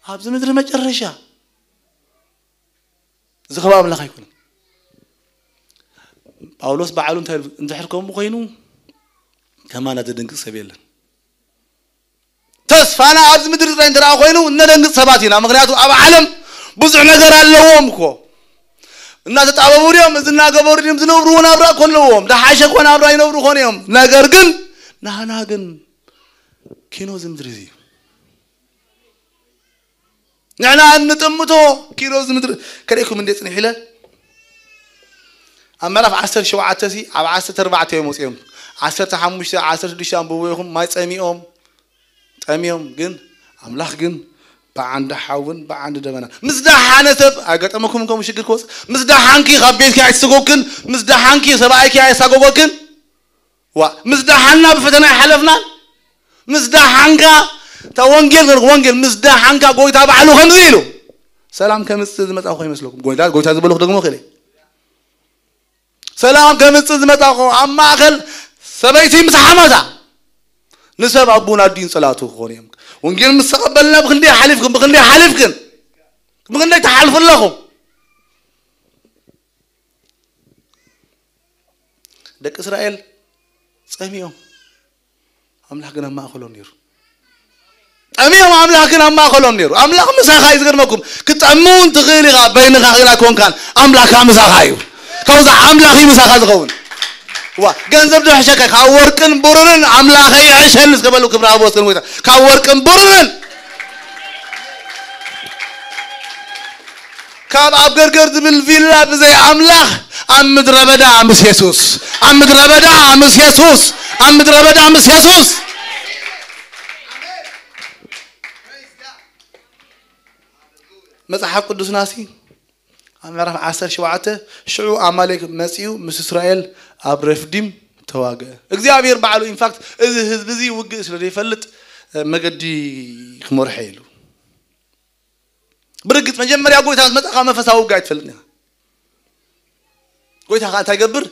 ኣብዚ ምድሪ መጨረሻ ዝኸባ ኣምላኽ ኣይኮነን። ጳውሎስ ባዕሉ እንታይ ኢሉ? እንድሕር ከምኡ ኮይኑ ከማና ዘደንግጽ ሰብ የለን። ተስፋና ኣብዚ ምድሪ ጥራይ እንተ ደኣ ኮይኑ እነደንግጽ ሰባት ኢና። ምኽንያቱ ኣብ ዓለም ብዙሕ ነገር ኣለዎም እኮ። እናተጣበቡ ድዮም፣ እዚ እናገበሩ ድዮም፣ ዝነብርዎ ናብራ እኮ ኣለዎም። ደሓሸ እኮ ናብራ ይነብሩ እኮ እዮም። ነገር ግን ናህና ግን ኪኖ እዚ ምድሪ እዚ እዩ። ንሕና እንጥምቶ ኪኖ እዚ ምድሪ ከርእየኩም እንዴ ጽኒሕ ኢለ ኣብ ምዕራፍ ዓሰርተ ሸውዓተ ሲ ኣብ ዓሰርተ ኣርባዕተ እዮም ወጺኦም። ዓሰርተ ሓሙሽተ፣ ዓሰርተ ሽዱሽተ ኣንብቡ ኢኹም። ማይ ጸሚኦም፣ ጠምዮም፣ ግን ኣምላኽ ግን ብዓንዲ ሓውን ብዓንዲ ደበና ምስ ደሓነ ሰብ ኣጋጠመኩም። ከምኡ ሽግር ክወጽእ ምስ ደሓንኪ ካብ ቤትኪ ኣይትሰጎግን፣ ምስ ደሓንኪ ሰብኣይኪ ኣየሳጎጎግን። ዋ፣ ምስ ደሓንና ብፈተና ይሓለፍናን። ምስ ደሓንካ፣ እታ ወንጌል፣ ወንጌል ምስ ደሓንካ ጎይታ ባዕሉ ከምዚ ኢሉ፣ "ሰላም ከምጽእ ዝመጻኹ ይመስለኩም?" ጎይታ፣ ጎይታ ዝበልኩ ደግሞ ክእል። "ሰላም ከምጽእ ዝመጻኹ ኣብ ማእከል ሰበይቲ ምስ ሓመታ፣ ንሰብ ኣቡን ኣዲን ጸላቱ ክኾኑ እዮም። ወንጌል ምስ ተቐበልና ብክንደይ ሓሊፍኩም፣ ብክንደይ ሓሊፍክን፣ ብክንደይ ትሓልፉ ኣለኹም?" ደቂ እስራኤል ጸሚኦም፣ ኣምላኽ ግን ኣብ ማእከሎም ነይሩ። ጠምዮም፣ ኣምላኽ ግን ኣብ ማእከሎም ነይሩ። ኣምላኽ ምሳኻ እዩ። ዝገርመኩም፣ ክትጠሚ እውን ትኽእል ኢኻ፣ በይንኻ ግን ኣይኮንካን። ኣምላኽ ከዓ ምሳኻ እዩ። ካብዛ ኣምላኽ እዩ ምሳኻ ዝኸውን። ዋ፣ ገንዘብ ዶ ይሕሸካ? ካብ ወርቅን ብሩርን ኣምላኸይ ይሕሸኒ እስከ በሉ። ክብሪ ኣብ ወስን ጎይታ። ካብ ወርቅን ብሩርን፣ ካብ ኣብ ገርገር ዝብል ቪላ ብዘይ ኣምላኽ፣ ኣብ ምድረ በዳ ምስ የሱስ፣ ኣብ ምድረ በዳ ምስ የሱስ፣ ኣብ ምድረ በዳ ምስ የሱስ። መጽሓፍ ቅዱስናሲ ኣብ ምዕራፍ ዓሰርተ ሸውዓተ ሽዑ ኣማሌክ መጺኡ ምስ እስራኤል ኣብ ረፍዲም ተዋግአ። እግዚኣብሔር ባዕሉ ኢንፋክት እዚ ህዝቢ እዚ ውግእ ስለ ዘይፈልጥ መገዲ ክመርሖ ኢሉ። ብርግጽ መጀመርያ ጎይታ ምስ መጻኻ መንፈሳዊ ውግእ ኣይትፈልጥን ኢኻ። ጎይታ ከኣ እንታይ ይገብር?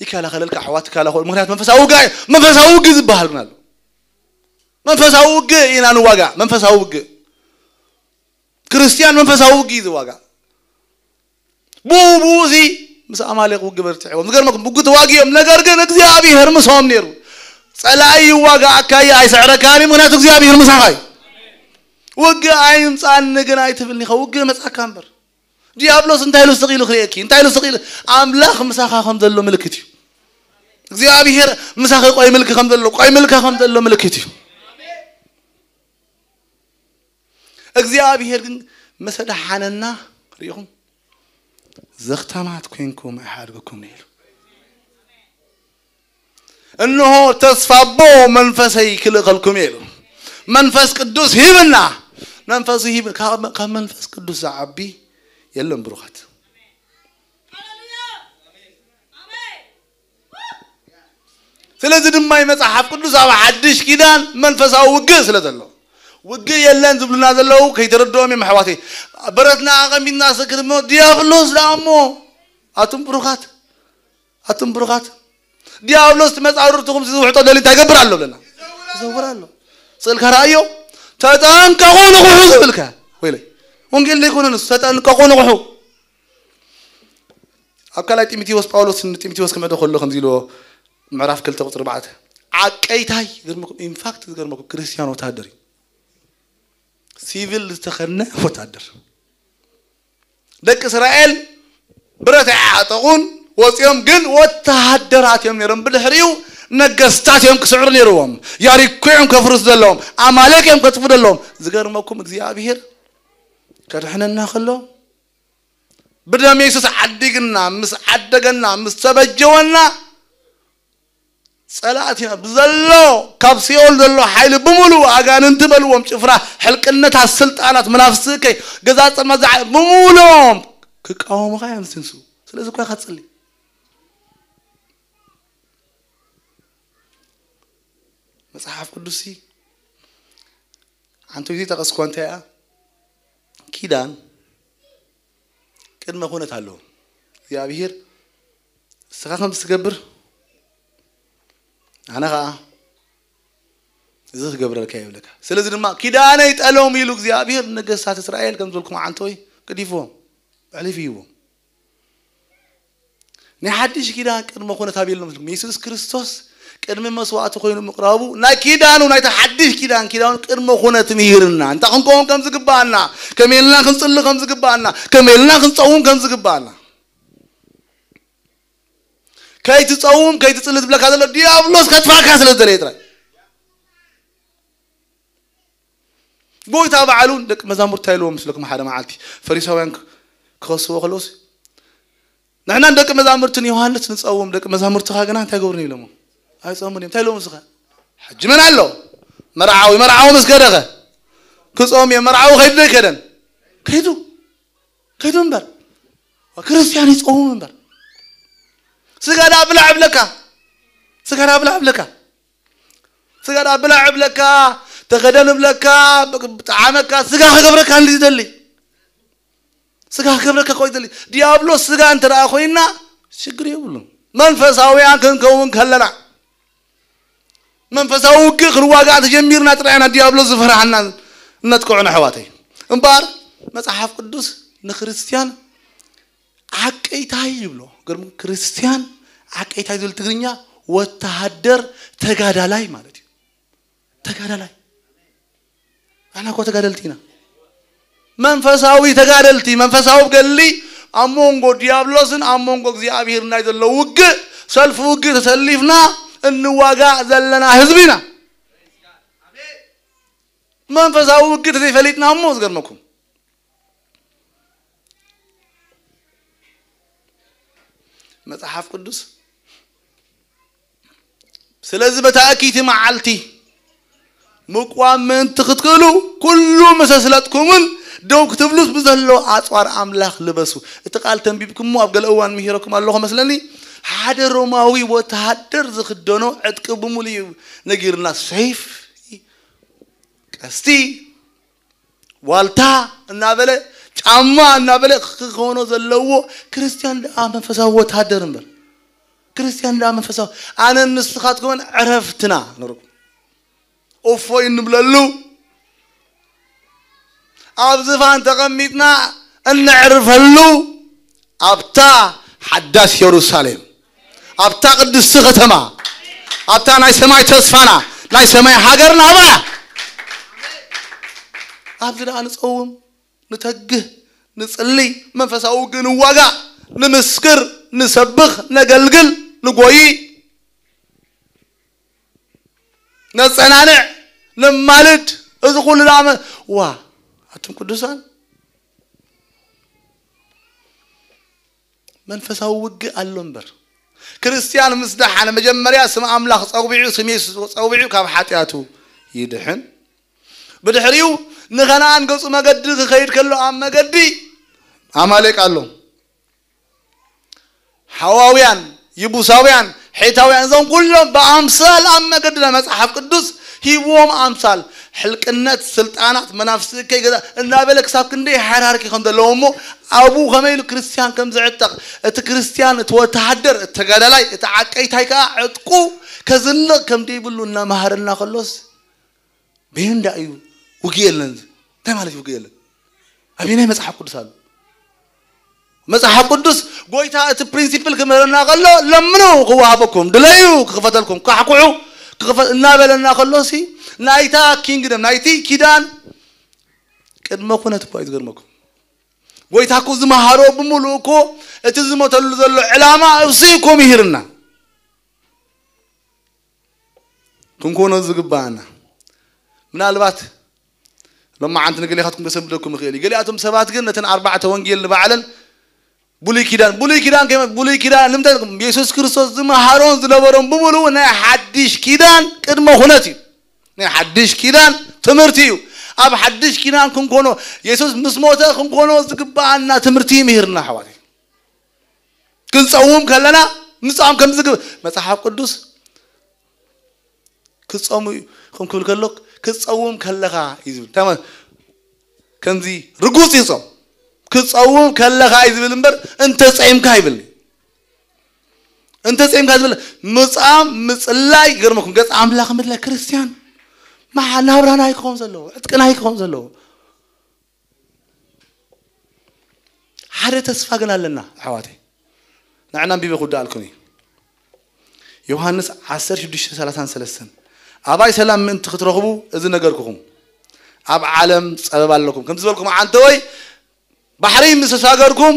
ይከላኸለልካ፣ ኣሕዋት ይከላኸሉ። ምክንያቱ መንፈሳዊ ውግእ፣ መንፈሳዊ ውግእ ዝበሃል ግን ኣሎ። መንፈሳዊ ውግእ ኢና ንዋጋእ፣ መንፈሳዊ ውግእ። ክርስትያን መንፈሳዊ ውግእ እዩ ዝዋጋእ። ብኡ ብኡ እዚ ምስ ኣማሌቅ ውግእ በርቲዕዎም። ዝገርመኩም ውግእ ተዋጊኦም፣ ነገር ግን እግዚኣብሔር ምሶም ነይሩ። ጸላኢ ይዋጋኣካ እዩ፣ ኣይስዕረካን እዩ፣ ምክንያቱ እግዚኣብሔር ምሳኻ እዩ። ውግእ ኣይምጻኒ ግን ኣይትብልኒ ኢኻ፣ ውግእ መጻካ እምበር። ዲያብሎስ እንታይ ኢሉ ስቕ ኢሉ ክርእየኪ? እንታይ ኢሉ ስቕ ኢሉ? ኣምላኽ ምሳኻ ከም ዘሎ ምልክት እዩ። እግዚኣብሔር ምሳኺ ቆይ ምልኪ ከም ዘሎ፣ ቆይ ምልካ ከም ዘሎ ምልክት እዩ። እግዚኣብሔር ግን መሰ ደሓነና ርኢኹም፣ ዘኽታማት ኮይንኩም ኣይሓድግኩም ኢሉ። እንሆ ተስፋ ኣቦ መንፈሰይ ክልእኸልኩም ኢሉ። መንፈስ ቅዱስ ሂብና። መንፈሱ ሂብ-፣ ካብ፣ ካብ መንፈስ ቅዱስ ዝዓቢ የለን ብሩኻት። ስለዚ ድማ መጽሓፍ ቅዱስ ኣብ ሓድሽ ኪዳን መንፈሳዊ ውግእ ስለ ዘሎ፣ ውግእ የለን ዝብሉና ዘለዉ ከይተረድኦም እዮም ኣሕዋተይ። ብረትና ኣቐሚጥና ስክር እሞ ዲያብሎስ ደኣ እሞ፣ ኣቱም ብሩኻት፣ ኣቱም ብሩኻት፣ ዲያብሎስ እቲ መጻርርትኹም ዝውሕጦ ደሊ እንታይ ይገብር ኣሎ ብለና? ይዘውር ኣሎ። ስእልካ ረኣዮ፣ "ተጠንቀቑ ንቑሑ" ዝብልካ። ወይለይ፣ ወንጌል ዘይኮነ ንሱ፣ "ተጠንቀቑ ንቑሑ።" ኣብ ካልኣይ ጢሞቴዎስ፣ ጳውሎስ ንጢሞቴዎስ ክምዕዶ ከሎ ከምዚ ኢልዎ፣ ምዕራፍ ክልተ ቁጽሪ ኣርባዕተ፣ ዓቀይታይ፣ ዝገርመኩም፣ ኢንፋክት ዝገርመኩም፣ ክርስትያን ወታደር እዩ። ሲቪል ዝተኸድነ ወታደር። ደቂ እስራኤል ብረት ኣይዓጠቑን፣ ወፂኦም ግን ወተሃደራት እዮም ነይሮም። ብድሕሪኡ ነገስታት እዮም ክስዕሩ ነይርዎም። ያሪኮ እዮም ከፍርሱ ዘለዎም። ኣማሌቅ እዮም ከጥፉ ዘለዎም። ዝገርመኩም እግዚኣብሔር ከድሕነና ከሎ ብደም የሱስ ዓዲግና፣ ምስ ዓደገና፣ ምስ ተበጀወና፣ ጸላእቲና ብዘሎ፣ ካብ ሲኦል ዘሎ ሓይሊ ብምሉኡ፣ ኣጋንንቲ በልዎም፣ ጭፍራ፣ ሕልቅነታት፣ ስልጣናት፣ መናፍስቲ እከይ፣ ገዛ ጸልማት ዝዓ-፣ ብምሉኦም ክቃወሙኻ እዮም ዝትንሱ። ስለዚ እኮ ኢኻ ትጽሊ። መጽሓፍ ቅዱስሲ ሓንቲ ግዜ ጠቐስኳ እንታይ እያ? ኪዳን ቅድመ ኩነት ኣለዎ። እግዚኣብሔር እስኻ ከም ትገብር ኣነ ኸዓ እዚ ክገብረልካ ይብለካ። ስለዚ ድማ ኪዳነይ ጠሎም ኢሉ እግዚኣብሔር ነገስታት እስራኤል ከም ዝበልኩም ዓንተወይ ገዲፍዎም፣ ኣሕሊፉ ሂብዎም። ናይ ሓድሽ ኪዳን ቅድመ ኩነት ኣበይ ኣሎ መስልኩም? የሱስ ክርስቶስ ቅድሚ መስዋዕቲ ኮይኑ ምቕራቡ ናይ ኪዳኑ፣ ናይቲ ሓድሽ ኪዳን፣ ኪዳኑ ቅድመ ኩነት ምሂርና። እንታይ ክንከውን ከም ዝግባኣና፣ ከመይ ኢልና ክንጽሊ ከም ዝግባኣና፣ ከመይ ኢልና ክንጸውም ከም ዝግባኣና። ከይትጸውም፣ ከይትጽሊ ዝብለካ ዘሎ ዲያብሎስ ከጥፋካ ስለ ዝደለየ ጥራይ። ጎይታ ባዕሉ ደቂ መዛሙርቱ እንታይ ኢልዎም መስለኩም? ሓደ መዓልቲ ፈሪሳውያን ክ-፣ ክኸስዎ ከለውስ፣ "ንሕናን ደቂ መዛሙርትን ዮሃንስ ንጸውም፣ ደቂ መዛሙርትኻ ግና እንታይ ገብሩን?" ኢሎሞ። "ኣይጸውሙን እዮም።" እንታይ ኢሎም? "እስኻ ሕጂ መን ኣሎ? መርዓዊ፣ መርዓዊ ምስ ከደኸ ክጸውም እዮም። መርዓዊ ከይዱ ዶ ኣይከደን? ከይዱ፣ ከይዱ እምበር። ክርስትያን ይጸውም እምበር። ስጋ ደኣ ብላዕ እብለካ፣ ስጋ ደኣ ብላዕ እብለካ፣ ስጋ ደኣ ብላዕ እብለካ፣ ተኸደን እብለካ፣ ብጣዓመካ፣ ስጋ ክገብረካ እንዲ ዝደሊ፣ ስጋ ክገብረካ እኮ ይደሊ። ዲያብሎስ ስጋ እንተ ደኣ ኮይና ሽግር የብሉን። መንፈሳውያን ክንከውን ከለና፣ መንፈሳዊ ውግእ ክንዋጋእ ተጀሚርና ጥራይ ኢና ዲያብሎስ ዝፈርሃና እነጥቅዖ ኣሕዋተይ። እምበኣር መጽሓፍ ቅዱስ ንክርስትያን ዓቀይታይ ይብሎ። ገርም ክርስትያን ዓቀይታይ ዝብል ትግርኛ ወተሃደር ተጋዳላይ ማለት እዩ። ተጋዳላይ። ኣና እኮ ተጋደልቲ ኢና። መንፈሳዊ ተጋደልቲ፣ መንፈሳዊ ገሊ ኣብ መንጎ ዲያብሎስን ኣብ መንጎ እግዚኣብሔር ናይ ዘሎ ውግእ፣ ሰልፊ ውግእ ተሰሊፍና እንዋጋእ ዘለና ህዝቢ ኢና። መንፈሳዊ ውግእ ተዘይፈሊጥና እሞ ዝገርመኩም። መጽሓፍ ቅዱስ፣ "ስለዚ በታ እኪይቲ መዓልቲ ምቋም ምእንቲ ክትክእሉ፣ ኩሉ ምስ ኣስለጥኩምን ደው ክትብሉስ ብዘሎ ኣጽዋር ኣምላኽ ልበሱ። እቲ ቃል ተንቢብኩሞ ኣብ ገለ እዋን ምሂረኩም ኣለኹ መስለኒ። ሓደ ሮማዊ ወተሃደር ዝኽደኖ ዕጥቂ ብምሉእ እዩ ነጊርና። ሰይፍ፣ ቀስቲ፣ ዋልታ እናበለ፣ ጫማ እናበለ ክኾኖ ዘለዎ። ክርስቲያን ደኣ መንፈሳዊ ወተሃደር እምበር፣ ክርስቲያን ደኣ መንፈሳዊ፣ ኣነ ንስኻትኩምን ዕረፍትና ንረኩም። እፎይ እንብለሉ፣ ኣብ ዝፋን ተቐሚጥና እነዕርፈሉ፣ ኣብታ ሓዳስ የሩሳሌም፣ ኣብታ ቅድስቲ ከተማ፣ ኣብታ ናይ ሰማይ ተስፋና፣ ናይ ሰማይ ሃገርና፣ ኣብኣ፣ ኣብዚ ደኣ ንጸውም፣ ንተግህ፣ ንጽሊ፣ መንፈሳዊ ውግእ ንዋጋእ፣ ንምስክር፣ ንሰብኽ፣ ነገልግል፣ ንጎይ፣ ነጸናንዕ፣ ነማልድ። እዚ ኩሉ ደኣ መ-፣ ዋ፣ ኣቱም ቅዱሳን፣ መንፈሳዊ ውግእ ኣሎ እምበር። ክርስቲያን ምስ ደሓነ፣ መጀመርያ ስም ኣምላኽ ጸዊዑ፣ ስም የሱስ ጸዊዑ ካብ ሓጢኣቱ ይድሕን። ብድሕሪኡ ንኸነኣን ገጹ መገዲ ክኸይድ ከሎ፣ ኣብ መገዲ ኣማሌቅ ኣሎ። ሓዋውያን፣ ይቡሳውያን፣ ሔታውያን፣ እዞም ኩሎም ብኣምሳል ኣብ መገዲ ናይ መጽሓፍ ቅዱስ ሂብዎም ኣምሳል። ሕልቅነት፣ ስልጣናት፣ መናፍስቲ እከይ ገዛ እናበለ ክሳብ ክንደይ ሃይራርኪ ከም ዘለዎ እሞ፣ ኣብኡ ከመይ ኢሉ ክርስቲያን ከም ዝዕጠቕ፣ እቲ ክርስቲያን፣ እቲ ወተሃደር፣ እቲ ተጋዳላይ፣ እቲ ዓቀይታይ ከኣ ዕጥቁ ከዝንቕ ከም ደይብሉ እናመሃረና ከሎስ፣ በየንዳ እዩ ውግእ የለን? እንታይ ማለት እዩ ውግእ የለን? ኣበየናይ መጽሓፍ ቅዱስ ኣሎ? መጽሓፍ ቅዱስ ጎይታ እቲ ፕሪንሲፕል ክምህረና ከሎ፣ ለምኑ ክወሃበኩም፣ ድለዩ ክኽፈተልኩም፣ ካሕኩዑ ክኽፈ-፣ እናበለና ከሎ ሲ፣ ናይታ ኪንግደም፣ ናይቲ ኪዳን ቅድመ ኩነት እኮ እዩ ዝገርመኩም። ጎይታ እኮ ዝመሃሮ ብምሉእ እኮ፣ እቲ ዝሞተሉ ዘሎ ዕላማ እሱ እኮ ምሂርና። ክንኮኖ ዝግባኣና። ምናልባት ሎማዓንቲ ንገሊኻትኩም ከሰንብደኩም ይኽእል እዩ። ገሊኣቶም ሰባት ግን ነተን ኣርባዕተ ወንጌል ንባዕለን ብሉይ ኪዳን፣ ብሉይ ኪዳን ከመ-፣ ብሉይ ኪዳን ንምንታይ ኢልኩም? የሱስ ክርስቶስ ዝመሃሮን ዝነበሮን ብምሉኡ ናይ ሓድሽ ኪዳን ቅድመ ኩነት እዩ። ናይ ሓድሽ ኪዳን ትምህርቲ እዩ። ኣብ ሓድሽ ኪዳን ክንኮኖ፣ የሱስ ምስ ሞተ ክንኮኖ ዝግባኣና ትምህርቲ እዩ ምሂርና፣ ኣሕዋተይ። ክንጸውም ከለና፣ ምጻም ከም ዝግብ-፣ መጽሓፍ ቅዱስ ክጸሙ እዩ ከም ክብል ከሎ፣ ክትጸውም ከለኻ እዩ ዝብል። እንታይ ማለት? ከምዚ ርጉጽ እዩ ጾም። ክትጸውም ከለኻ እዩ ዝብል እምበር፣ እንተ ጸይምካ ይብል። እንተ ጸይምካ ዝብል፣ ምጻም፣ ምጽላይ፣ ይገርመኩም፣ ገጽ ኣምላኽ ምድላይ ክርስቲያን፣ መሓ-፣ ናብራና ኣይክኸውን ዘለዎ፣ ዕጥቅና ኣይክኸውን ዘለዎ። ሓደ ተስፋ ግን ኣለና፣ ኣሕዋተይ። ንዕና ኣንቢበ ክውድኣልኩም እዩ። ዮሃንስ ዓሰርተ ሽዱሽተ ሰላሳን ሰለስተን፣ "ኣባይ ሰላም ምእንቲ ክትረኽቡ እዚ ነገርኩኹም። ኣብ ዓለም ጸበባ ኣለኩም። ከምቲ ዝበልኩም፣ ዓንተወይ ባሕሪ ምስ ተሳገርኩም፣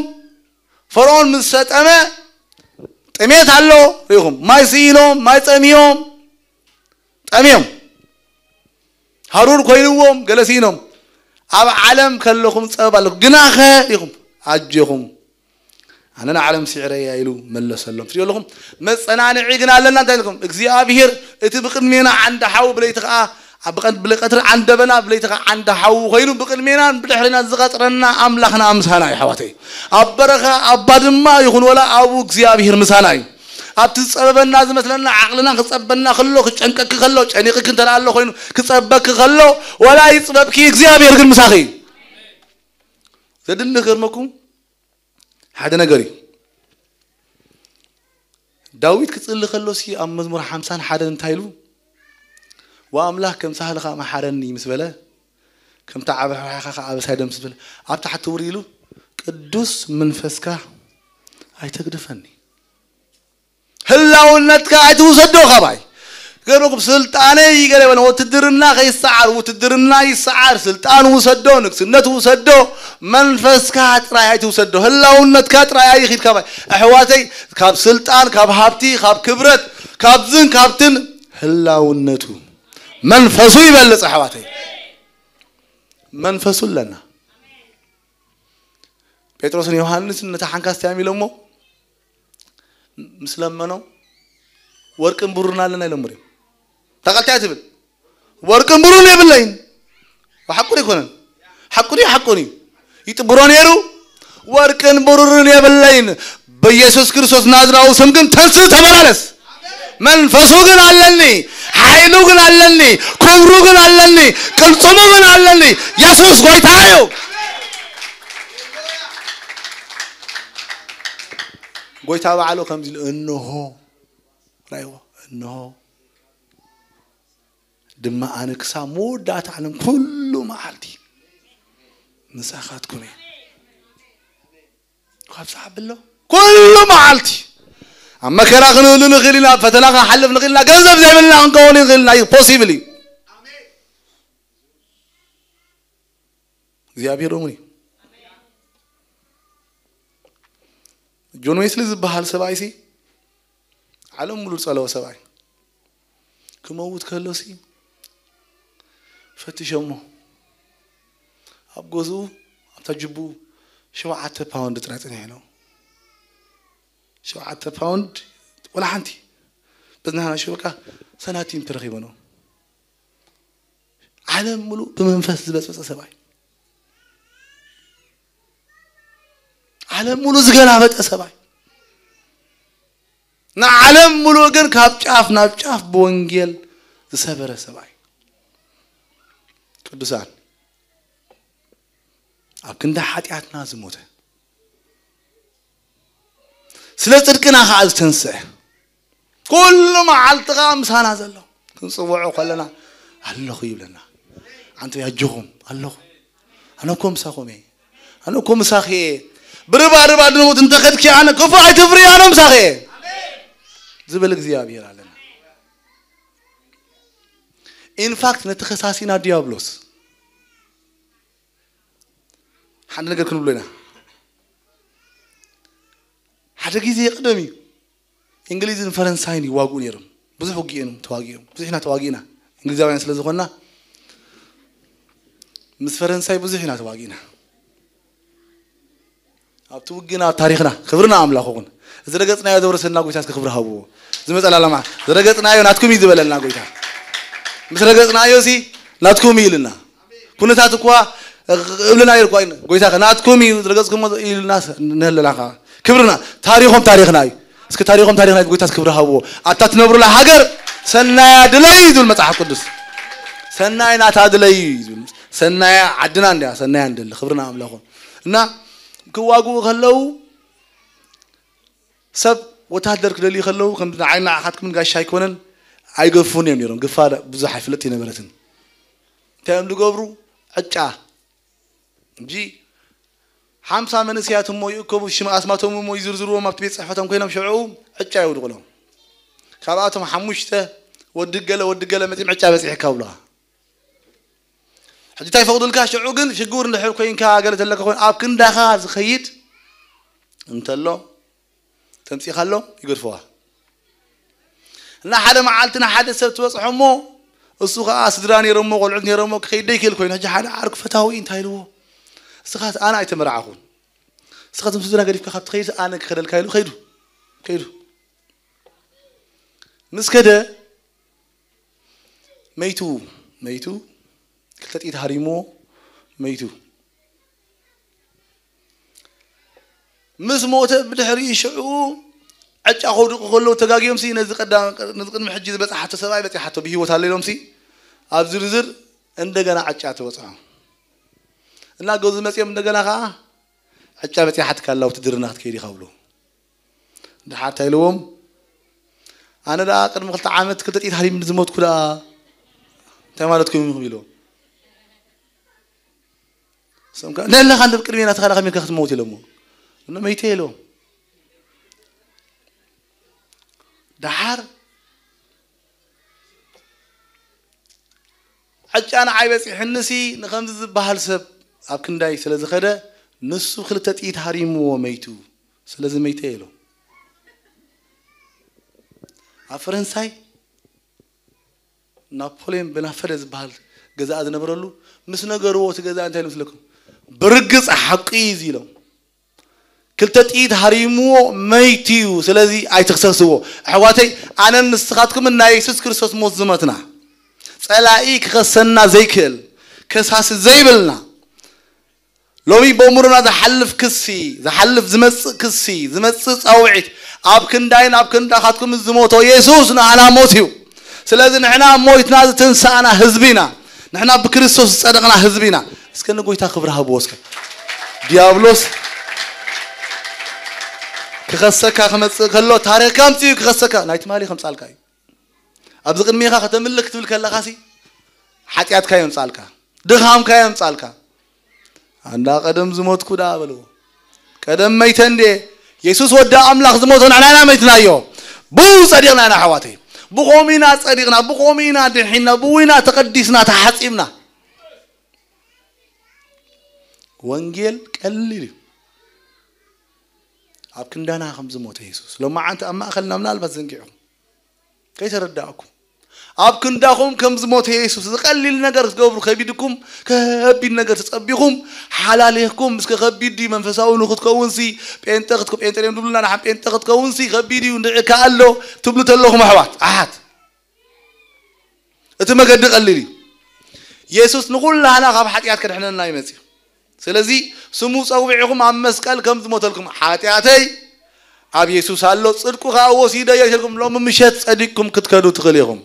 ፈርዖን ምስ ሰጠመ፣ ጥሜት ኣሎ፣ ርኢኹም። ማይ ስኢኖም፣ ማይ ጸሚዮም፣ ጠምዮም። ሃሩር ኮይንዎም፣ ገለ ስኢኖም። ኣብ ዓለም ከለኹም ጸበባ ኣለኩም። ግናኸ" ኢኹም፣ "ኣጆኹም፣ ኣነ ንዓለም ስዒረያ" ኢሉ መለሰሎም። ትሪኦ ኣለኹም? መጸናንዒ ግን ኣለና። እንታይ ኢልኩም? እግዚኣብሔር እቲ ብቕድሜና ዓንዲ ሓዊ፣ ብለይቲ ኸኣ፣ ኣብ ቀን-፣ ብቀትሪ ዓንደበና፣ ብለይቲ ኸኣ ዓንዲ ሓዊ ኮይኑ፣ ብቕድሜናን ብድሕሬናን ዝቐጽረና ኣምላኽና ምሳና እዩ፣ ኣሕዋተይ። ኣብ በረኻ፣ ኣብ ባድማ ይኹን ወላ ኣብኡ እግዚኣብሔር ምሳና እዩ። ኣብቲ ዝጸበበና ዝመስለና፣ ዓቕልና ክጸበና ከሎ፣ ክጨንቀኪ ከሎ፣ ጨኒቕኪ እንተ ኣሎ ኮይኑ፣ ክጸበኪ ከሎ፣ ወላ ይጽበብኪ፣ እግዚኣብሔር ግን ምሳኺ እዩ። ዘድንቕ ገርመኩም ሓደ ነገር እዩ። ዳዊት ክጽሊ ከሎሲ ኣብ መዝሙር ሓምሳን ሓደን እንታይ ኢሉ? "ወኣምላኽ ከም ሳህልኻ መሓረኒ" ምስ በለ፣ "ከምታ ዓቢ ሕርሓኻ ከኣ ኣበሳይ ደምስስ" በለ። ኣብ ታሕቲ ውሪ ኢሉ፣ "ቅዱስ መንፈስካ ኣይተግድፈኒ፣ ህላውነትካ ኣይትውሰዶ ካባይ። ገርኩም ስልጣነይ" ገለ በለ። ውትድርና ከይሰዓር፣ ውትድርና ይሰዓር፣ ስልጣን ውሰዶ፣ ንግስነት ውሰዶ፣ መንፈስካ ጥራይ ኣይትውሰዶ፣ ህላውነትካ ጥራይ ኣይኺድ ካባይ። ኣሕዋተይ፣ ካብ ስልጣን፣ ካብ ሃብቲ፣ ካብ ክብረት፣ ካብዝን ካብትን፣ ህላውነቱ፣ መንፈሱ ይበልጽ ኣሕዋተይ። መንፈሱ ኣለና። ጴጥሮስን ዮሃንስን ነታ ሓንካስ እንታይ እዮም ኢሎሞ? ምስ ለመኖም፣ "ወርቅን ብሩርን ኣለና" ኢሎም እዮም። ታውቃልታ ትብል፣ "ወርቅን ብሩርን የብለይን"። ብሓቁ ኣይኮነን። ሓቁን እዩ ሓቁን እዩ። ይጥብሮ ነይሩ። ወርቅን ብሩርን የብለይን፣ በኢየሱስ ክርስቶስ ናዝራዊ ስም ግን ተንስ ተመላለስ። መንፈሱ ግን ኣለኒ፣ ሓይሉ ግን ኣለኒ፣ ክብሩ ግን ኣለኒ፣ ቅልጽሙ ግን ኣለኒ። የሱስ ጎይታ እዩ። ጎይታ ባዕሉ ከምዚ ኢሉ፣ እንሆ ራይዎ፣ እንሆ ድማ ኣነ ክሳብ መወዳእታ ዓለም ኩሉ መዓልቲ ምሳኻትኩም እየ። ካብ ሰዓብ ኣሎ ኩሉ መዓልቲ ኣብ መከራ ክንህሉ ንኽእል ኢና፣ ኣብ ፈተና ክንሓልፍ ንኽእል ኢና፣ ገንዘብ ዘይብልና ክንከውን ንኽእል ኢና። እዩ ፖሲብል እዩ። እግዚኣብሔር እውን እዩ። ጆን ዌስሊ ዝበሃል ሰብኣይ ሲ ዓለም ሙሉ ዝጸለወ ሰብኣይ ክመውት ከሎ ሲ ፈትሸሞ፣ ኣብ ገዝኡ ኣብታ ጅቡ ሸውዓተ ፓውንድ ጥራይ ጽኒሑ ነው። ሸውዓተ ፓውንድ ወላ ሓንቲ በዝናና ሽበቃ ሰናቲም ተረኺበ ነው። ዓለም ሙሉ ብመንፈስ ዝበጽበጸ ሰብኣይ፣ ዓለም ሙሉ ዝገላበጠ ሰብኣይ፣ ንዓለም ሙሉ ግን ካብ ጫፍ ናብ ጫፍ ብወንጌል ዝሰበረ ሰብኣይ። ቅዱሳን፣ ኣብ ክንዲ ሓጢኣትና ዝሞተ፣ ስለ ጽድቅና ኸዓ ዝተንስአ፣ ኩሉ መዓልቲ ኸዓ ምሳና ዘሎ፣ ክንጽውዖ ከለና ኣለኹ ይብለና። ኣንተ ያጆኹም ኣለኹ፣ ኣነ እኮ ምሳኹም እየ፣ ኣነ እኮ ምሳኺ እየ። ብርባ ርባ ድንውት እንተኸድኪ ኣነ ክፉ ኣይትፍሪ፣ ኣነ ምሳኺ እየ ዝብል እግዚኣብሔር ኣለና። ኢንፋክት ነቲ ከሳሲና ዲያብሎስ ሓደ ነገር ክንብሎ ኢና። ሓደ ግዜ ቅደም እዩ እንግሊዝን ፈረንሳይን ይዋግኡ ነይሮም። ብዙሕ ውግእ እዮም ተዋጊኦም። ብዙሕ ኢና ተዋጊእና። እንግሊዛውያን ስለ ዝኾንና ምስ ፈረንሳይ ብዙሕ ኢና ተዋጊእና። ኣብቲ ውግእና ኣብ ታሪኽና ክብርና ኣምላኽ ይኹን። እዚ ረገጽናዮ ዘውረሰና ጎይታ እስኪ ክብሪ ሃብዎ። ዝመጸላ ለማ ዝረገጽናዮ ናትኩም እዩ ዝበለና ጎይታ። ምስ ረገጽናዮ ሲ ናትኩም እዩ ኢልና። ኩነታት እኳ እብልና ይርኳ ጎይታ ናትኩም እዩ ዝረገጽኩሞ ኢልና ንህለና ከዓ ክብርና ታሪኾም ታሪኽና እዩ። እስኪ ታሪኾም ታሪኽና እዩ። ጎይታ ክብሪ ሃብዎ። ኣታ ትነብሩላ ሃገር ሰናያ ድለይ እዩ ዝብል መጽሓፍ ቅዱስ። ሰናይ ናታ ድለይ እዩ ዝብል። ሰናያ ዓድና እንድያ፣ ሰናያ እንደሊ። ክብርና ኣምላኹ። እና ክዋግኡ ከለዉ ሰብ ወታደር ክደልዩ ከለዉ ከም ንዓይ ንዓኻትኩምን ጋሻ ኣይኮነን፣ ኣይገፉን እዮም ነይሮም። ግፋ ብዙሕ ኣይፍለጥ ኣይነበረትን። እንታይ እዮም ዝገብሩ? ዕጫ እንጂ ሓምሳ መንእሰያት እሞ ይእከቡ፣ ሽም ኣስማቶም እሞ ይዝርዝርዎም ኣብቲ ቤት ጽሕፈቶም ኮይኖም ሽዕኡ ዕጫ የውድቑሎም። ካብኣቶም ሓሙሽተ ወዲ ገለ ወዲ ገለ መጺኦም ዕጫ በጺሕካ ብለዋ። ሕጂ እንታይ ይፈቕዱልካ? ሽዑ ግን ሽጉር እንድሕር ኮይንካ ገለ ተለካ ኮይኑ ኣብ ክንዳኻ ዝኸይድ እንተሎ ተምጺኻሎም ይገድፍዋ። እና ሓደ መዓልቲ ንሓደ ሰብ ትበጽሖ እሞ እሱ ኸዓ ስድራ ነይሮሞ ቆልዑት ነይሮሞ ክኸይድ ደይክእል ኮይኑ ሕጂ ሓደ ዓርኩ ፈታዊ እንታይ ኢልዎ? እስኻስ ኣነ ኣይተመርዓኹን፣ እስኻስ ምስ ስድራ ገዲፍካ ካብ ትኸይድ ኣነ ክኸደልካ ኢሉ ከይዱ ከይዱ ምስ ከደ መይቱ መይቱ ክልተ ጥይት ሃሪምዎ መይቱ። ምስ ሞተ ብድሕሪኡ ሽዑ ዕጫ ከውድቑ ከለዉ ተጋግዮም ሲ ነዚ ቀዳ-፣ ነዚ ቅድሚ ሕጂ ዝበጽሓቶ ሰብኣይ በጺሓቶ ብህይወት ኣሎ ኢሎም ሲ ኣብ ዝርዝር እንደገና ዕጫ ተበጽሖ። እና ገዙ መጺኦም እንደገና ኸዓ ዕጫ በጺሓትካ ኣላ ውትድርና ክትከይድ ኢኻ ብሎ። ድሓር እንታይ ኢልዎም? ኣነ ደኣ ቅድሚ ክልተ ዓመት ክልተ ጥይት ሃሪምኒ ዝሞትኩ ደኣ እንታይ ማለትኩም ኢኹም ኢልዎም። እሶም ከኣ ነለኻ እንደ ቅድሜና ተኻላ ከመይ ኢልካ ክትመውት ኢሎሞ። እነ መይተ ኢልዎም። ደሓር ዕጫ ንዓይ በጺሕንሲ ንኸምዚ ዝበሃል ሰብ ኣብ ክንዳይ ስለ ዝኸደ ንሱ ክልተ ጥይት ሃሪምዎ መይቱ። ስለዚ መይተ ኢሎም። ኣብ ፈረንሳይ ናፖልዮን በናፈደ ዝበሃል ገዛእ ዝነበረሉ ምስ ነገርዎ እቲ ገዛእ እንታይ ኢሉ መስለኩም? ብርግጽ ሓቂ እዩ እዚ ኢሎም። ክልተ ጥይት ሃሪምዎ መይቱ እዩ። ስለዚ ኣይትኽሰስዎ። ኣሕዋተይ ኣነን ንስኻትኩምን ናይ የሱስ ክርስቶስ ሞት ዝመትና ጸላኢ ክኸሰና ዘይክእል ከሳሲ ዘይብልና ሎሚ በእምሮና ዝሓልፍ ክሲ፣ ዝሓልፍ ዝመጽእ ክሲ፣ ዝመጽእ ጻውዒት፣ ኣብ ክንዳይን ኣብ ክንዳኻትኩም ዝሞቶ የሱስ ንዓና ሞት እዩ። ስለዚ ንሕና ሞይትና ዝተንሳእና ህዝቢ ኢና። ንሕና ብክርስቶስ ዝጸደቕና ህዝቢ ኢና። እስከ ንጎይታ ክብሪ ሃብዎ እስከ። ዲያብሎስ ክኸሰካ ክመጽእ ከሎ ታሪኽካ ኣምጺኡ ክኸሰካ ናይ ትማሊ ከምጻልካ እዩ። ኣብዚ ቅድሜኻ ከተምልኽ ክትብል ከለኻሲ ሓጢኣትካ የምጻልካ፣ ድኻምካ የምጻልካ። ኣንዳ ቀደም ዝሞትኩ ደኣ በልዎ። ቀደም መይተ እንዴ? የሱስ ወዲ ኣምላኽ ዝሞቶ ንሕና ኢና መይትናዮ። ብኡ ጸዲቕና ኢና ኣሕዋተይ። ብኸምኡ ኢና ጸዲቕና፣ ብኸምኡ ኢና ድሒና፣ ብኡ ኢና ተቐዲስና፣ ተሓጺብና። ወንጌል ቀሊል እዩ። ኣብ ክንዳና ከም ዝሞተ የሱስ። ሎማዓንቲ ኣብ ማእከልና ምናልባት ዘንጊዕኹም። ከይተረዳእኩም። ኣብ ክንዳኹም ከም ዝሞተ የሱስ ዝቐሊል ነገር ክትገብሩ ከቢድኩም፣ ከቢድ ነገር ትጸቢኹም፣ ሓላሊኽኩም፣ እስከ ከቢድ ድዩ መንፈሳዊ ንክትከውንሲ፣ ጴንጠ ክትከ-፣ ጴንጠ ድዮም ዝብሉና ንሓን ጴንጠ ክትከውንሲ ከቢድ እዩ፣ እንድዒ ከኣሎ ትብሉ ተለኹም ኣሕዋት፣ ኣሓት። እቲ መገዲ ቀሊል እዩ። የሱስ ንኹላህና ካብ ሓጢኣት ከድሕነና ይመጽእ እዩ። ስለዚ ስሙ ጸዊዕኹም ኣብ መስቀል ከም ዝሞተልኩም ሓጢኣተይ ኣብ የሱስ ኣሎ፣ ጽድቁ ከኣ ወሲደዮ ኢልኩም ሎሚ ምሸት ጸዲቅኩም ክትከዱ ትኽእሉ ኢኹም።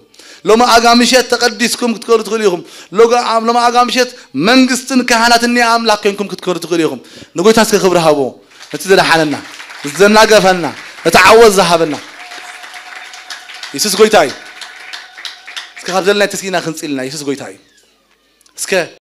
ሎሚ ኣጋ ምሸት ተቐዲስኩም ክትከዱ ትኽእሉ ኢኹም። ሎጋ-፣ ሎሚ ኣጋ ምሸት መንግስትን ካህናትን ናይ ኣምላኽ ኮይንኩም ክትከዱ ትኽእሉ ኢኹም። ንጎይታ እስከ ክብሪ ሃቦ። እቲ ዝደሓነና፣ ዘናገፈና፣ እቲ ዓወት ዝሃበና የሱስ ጎይታ እዩ። እስከ ካብ ዘለና ተስኢና ክንጽልና የሱስ ጎይታ እዩ። እስከ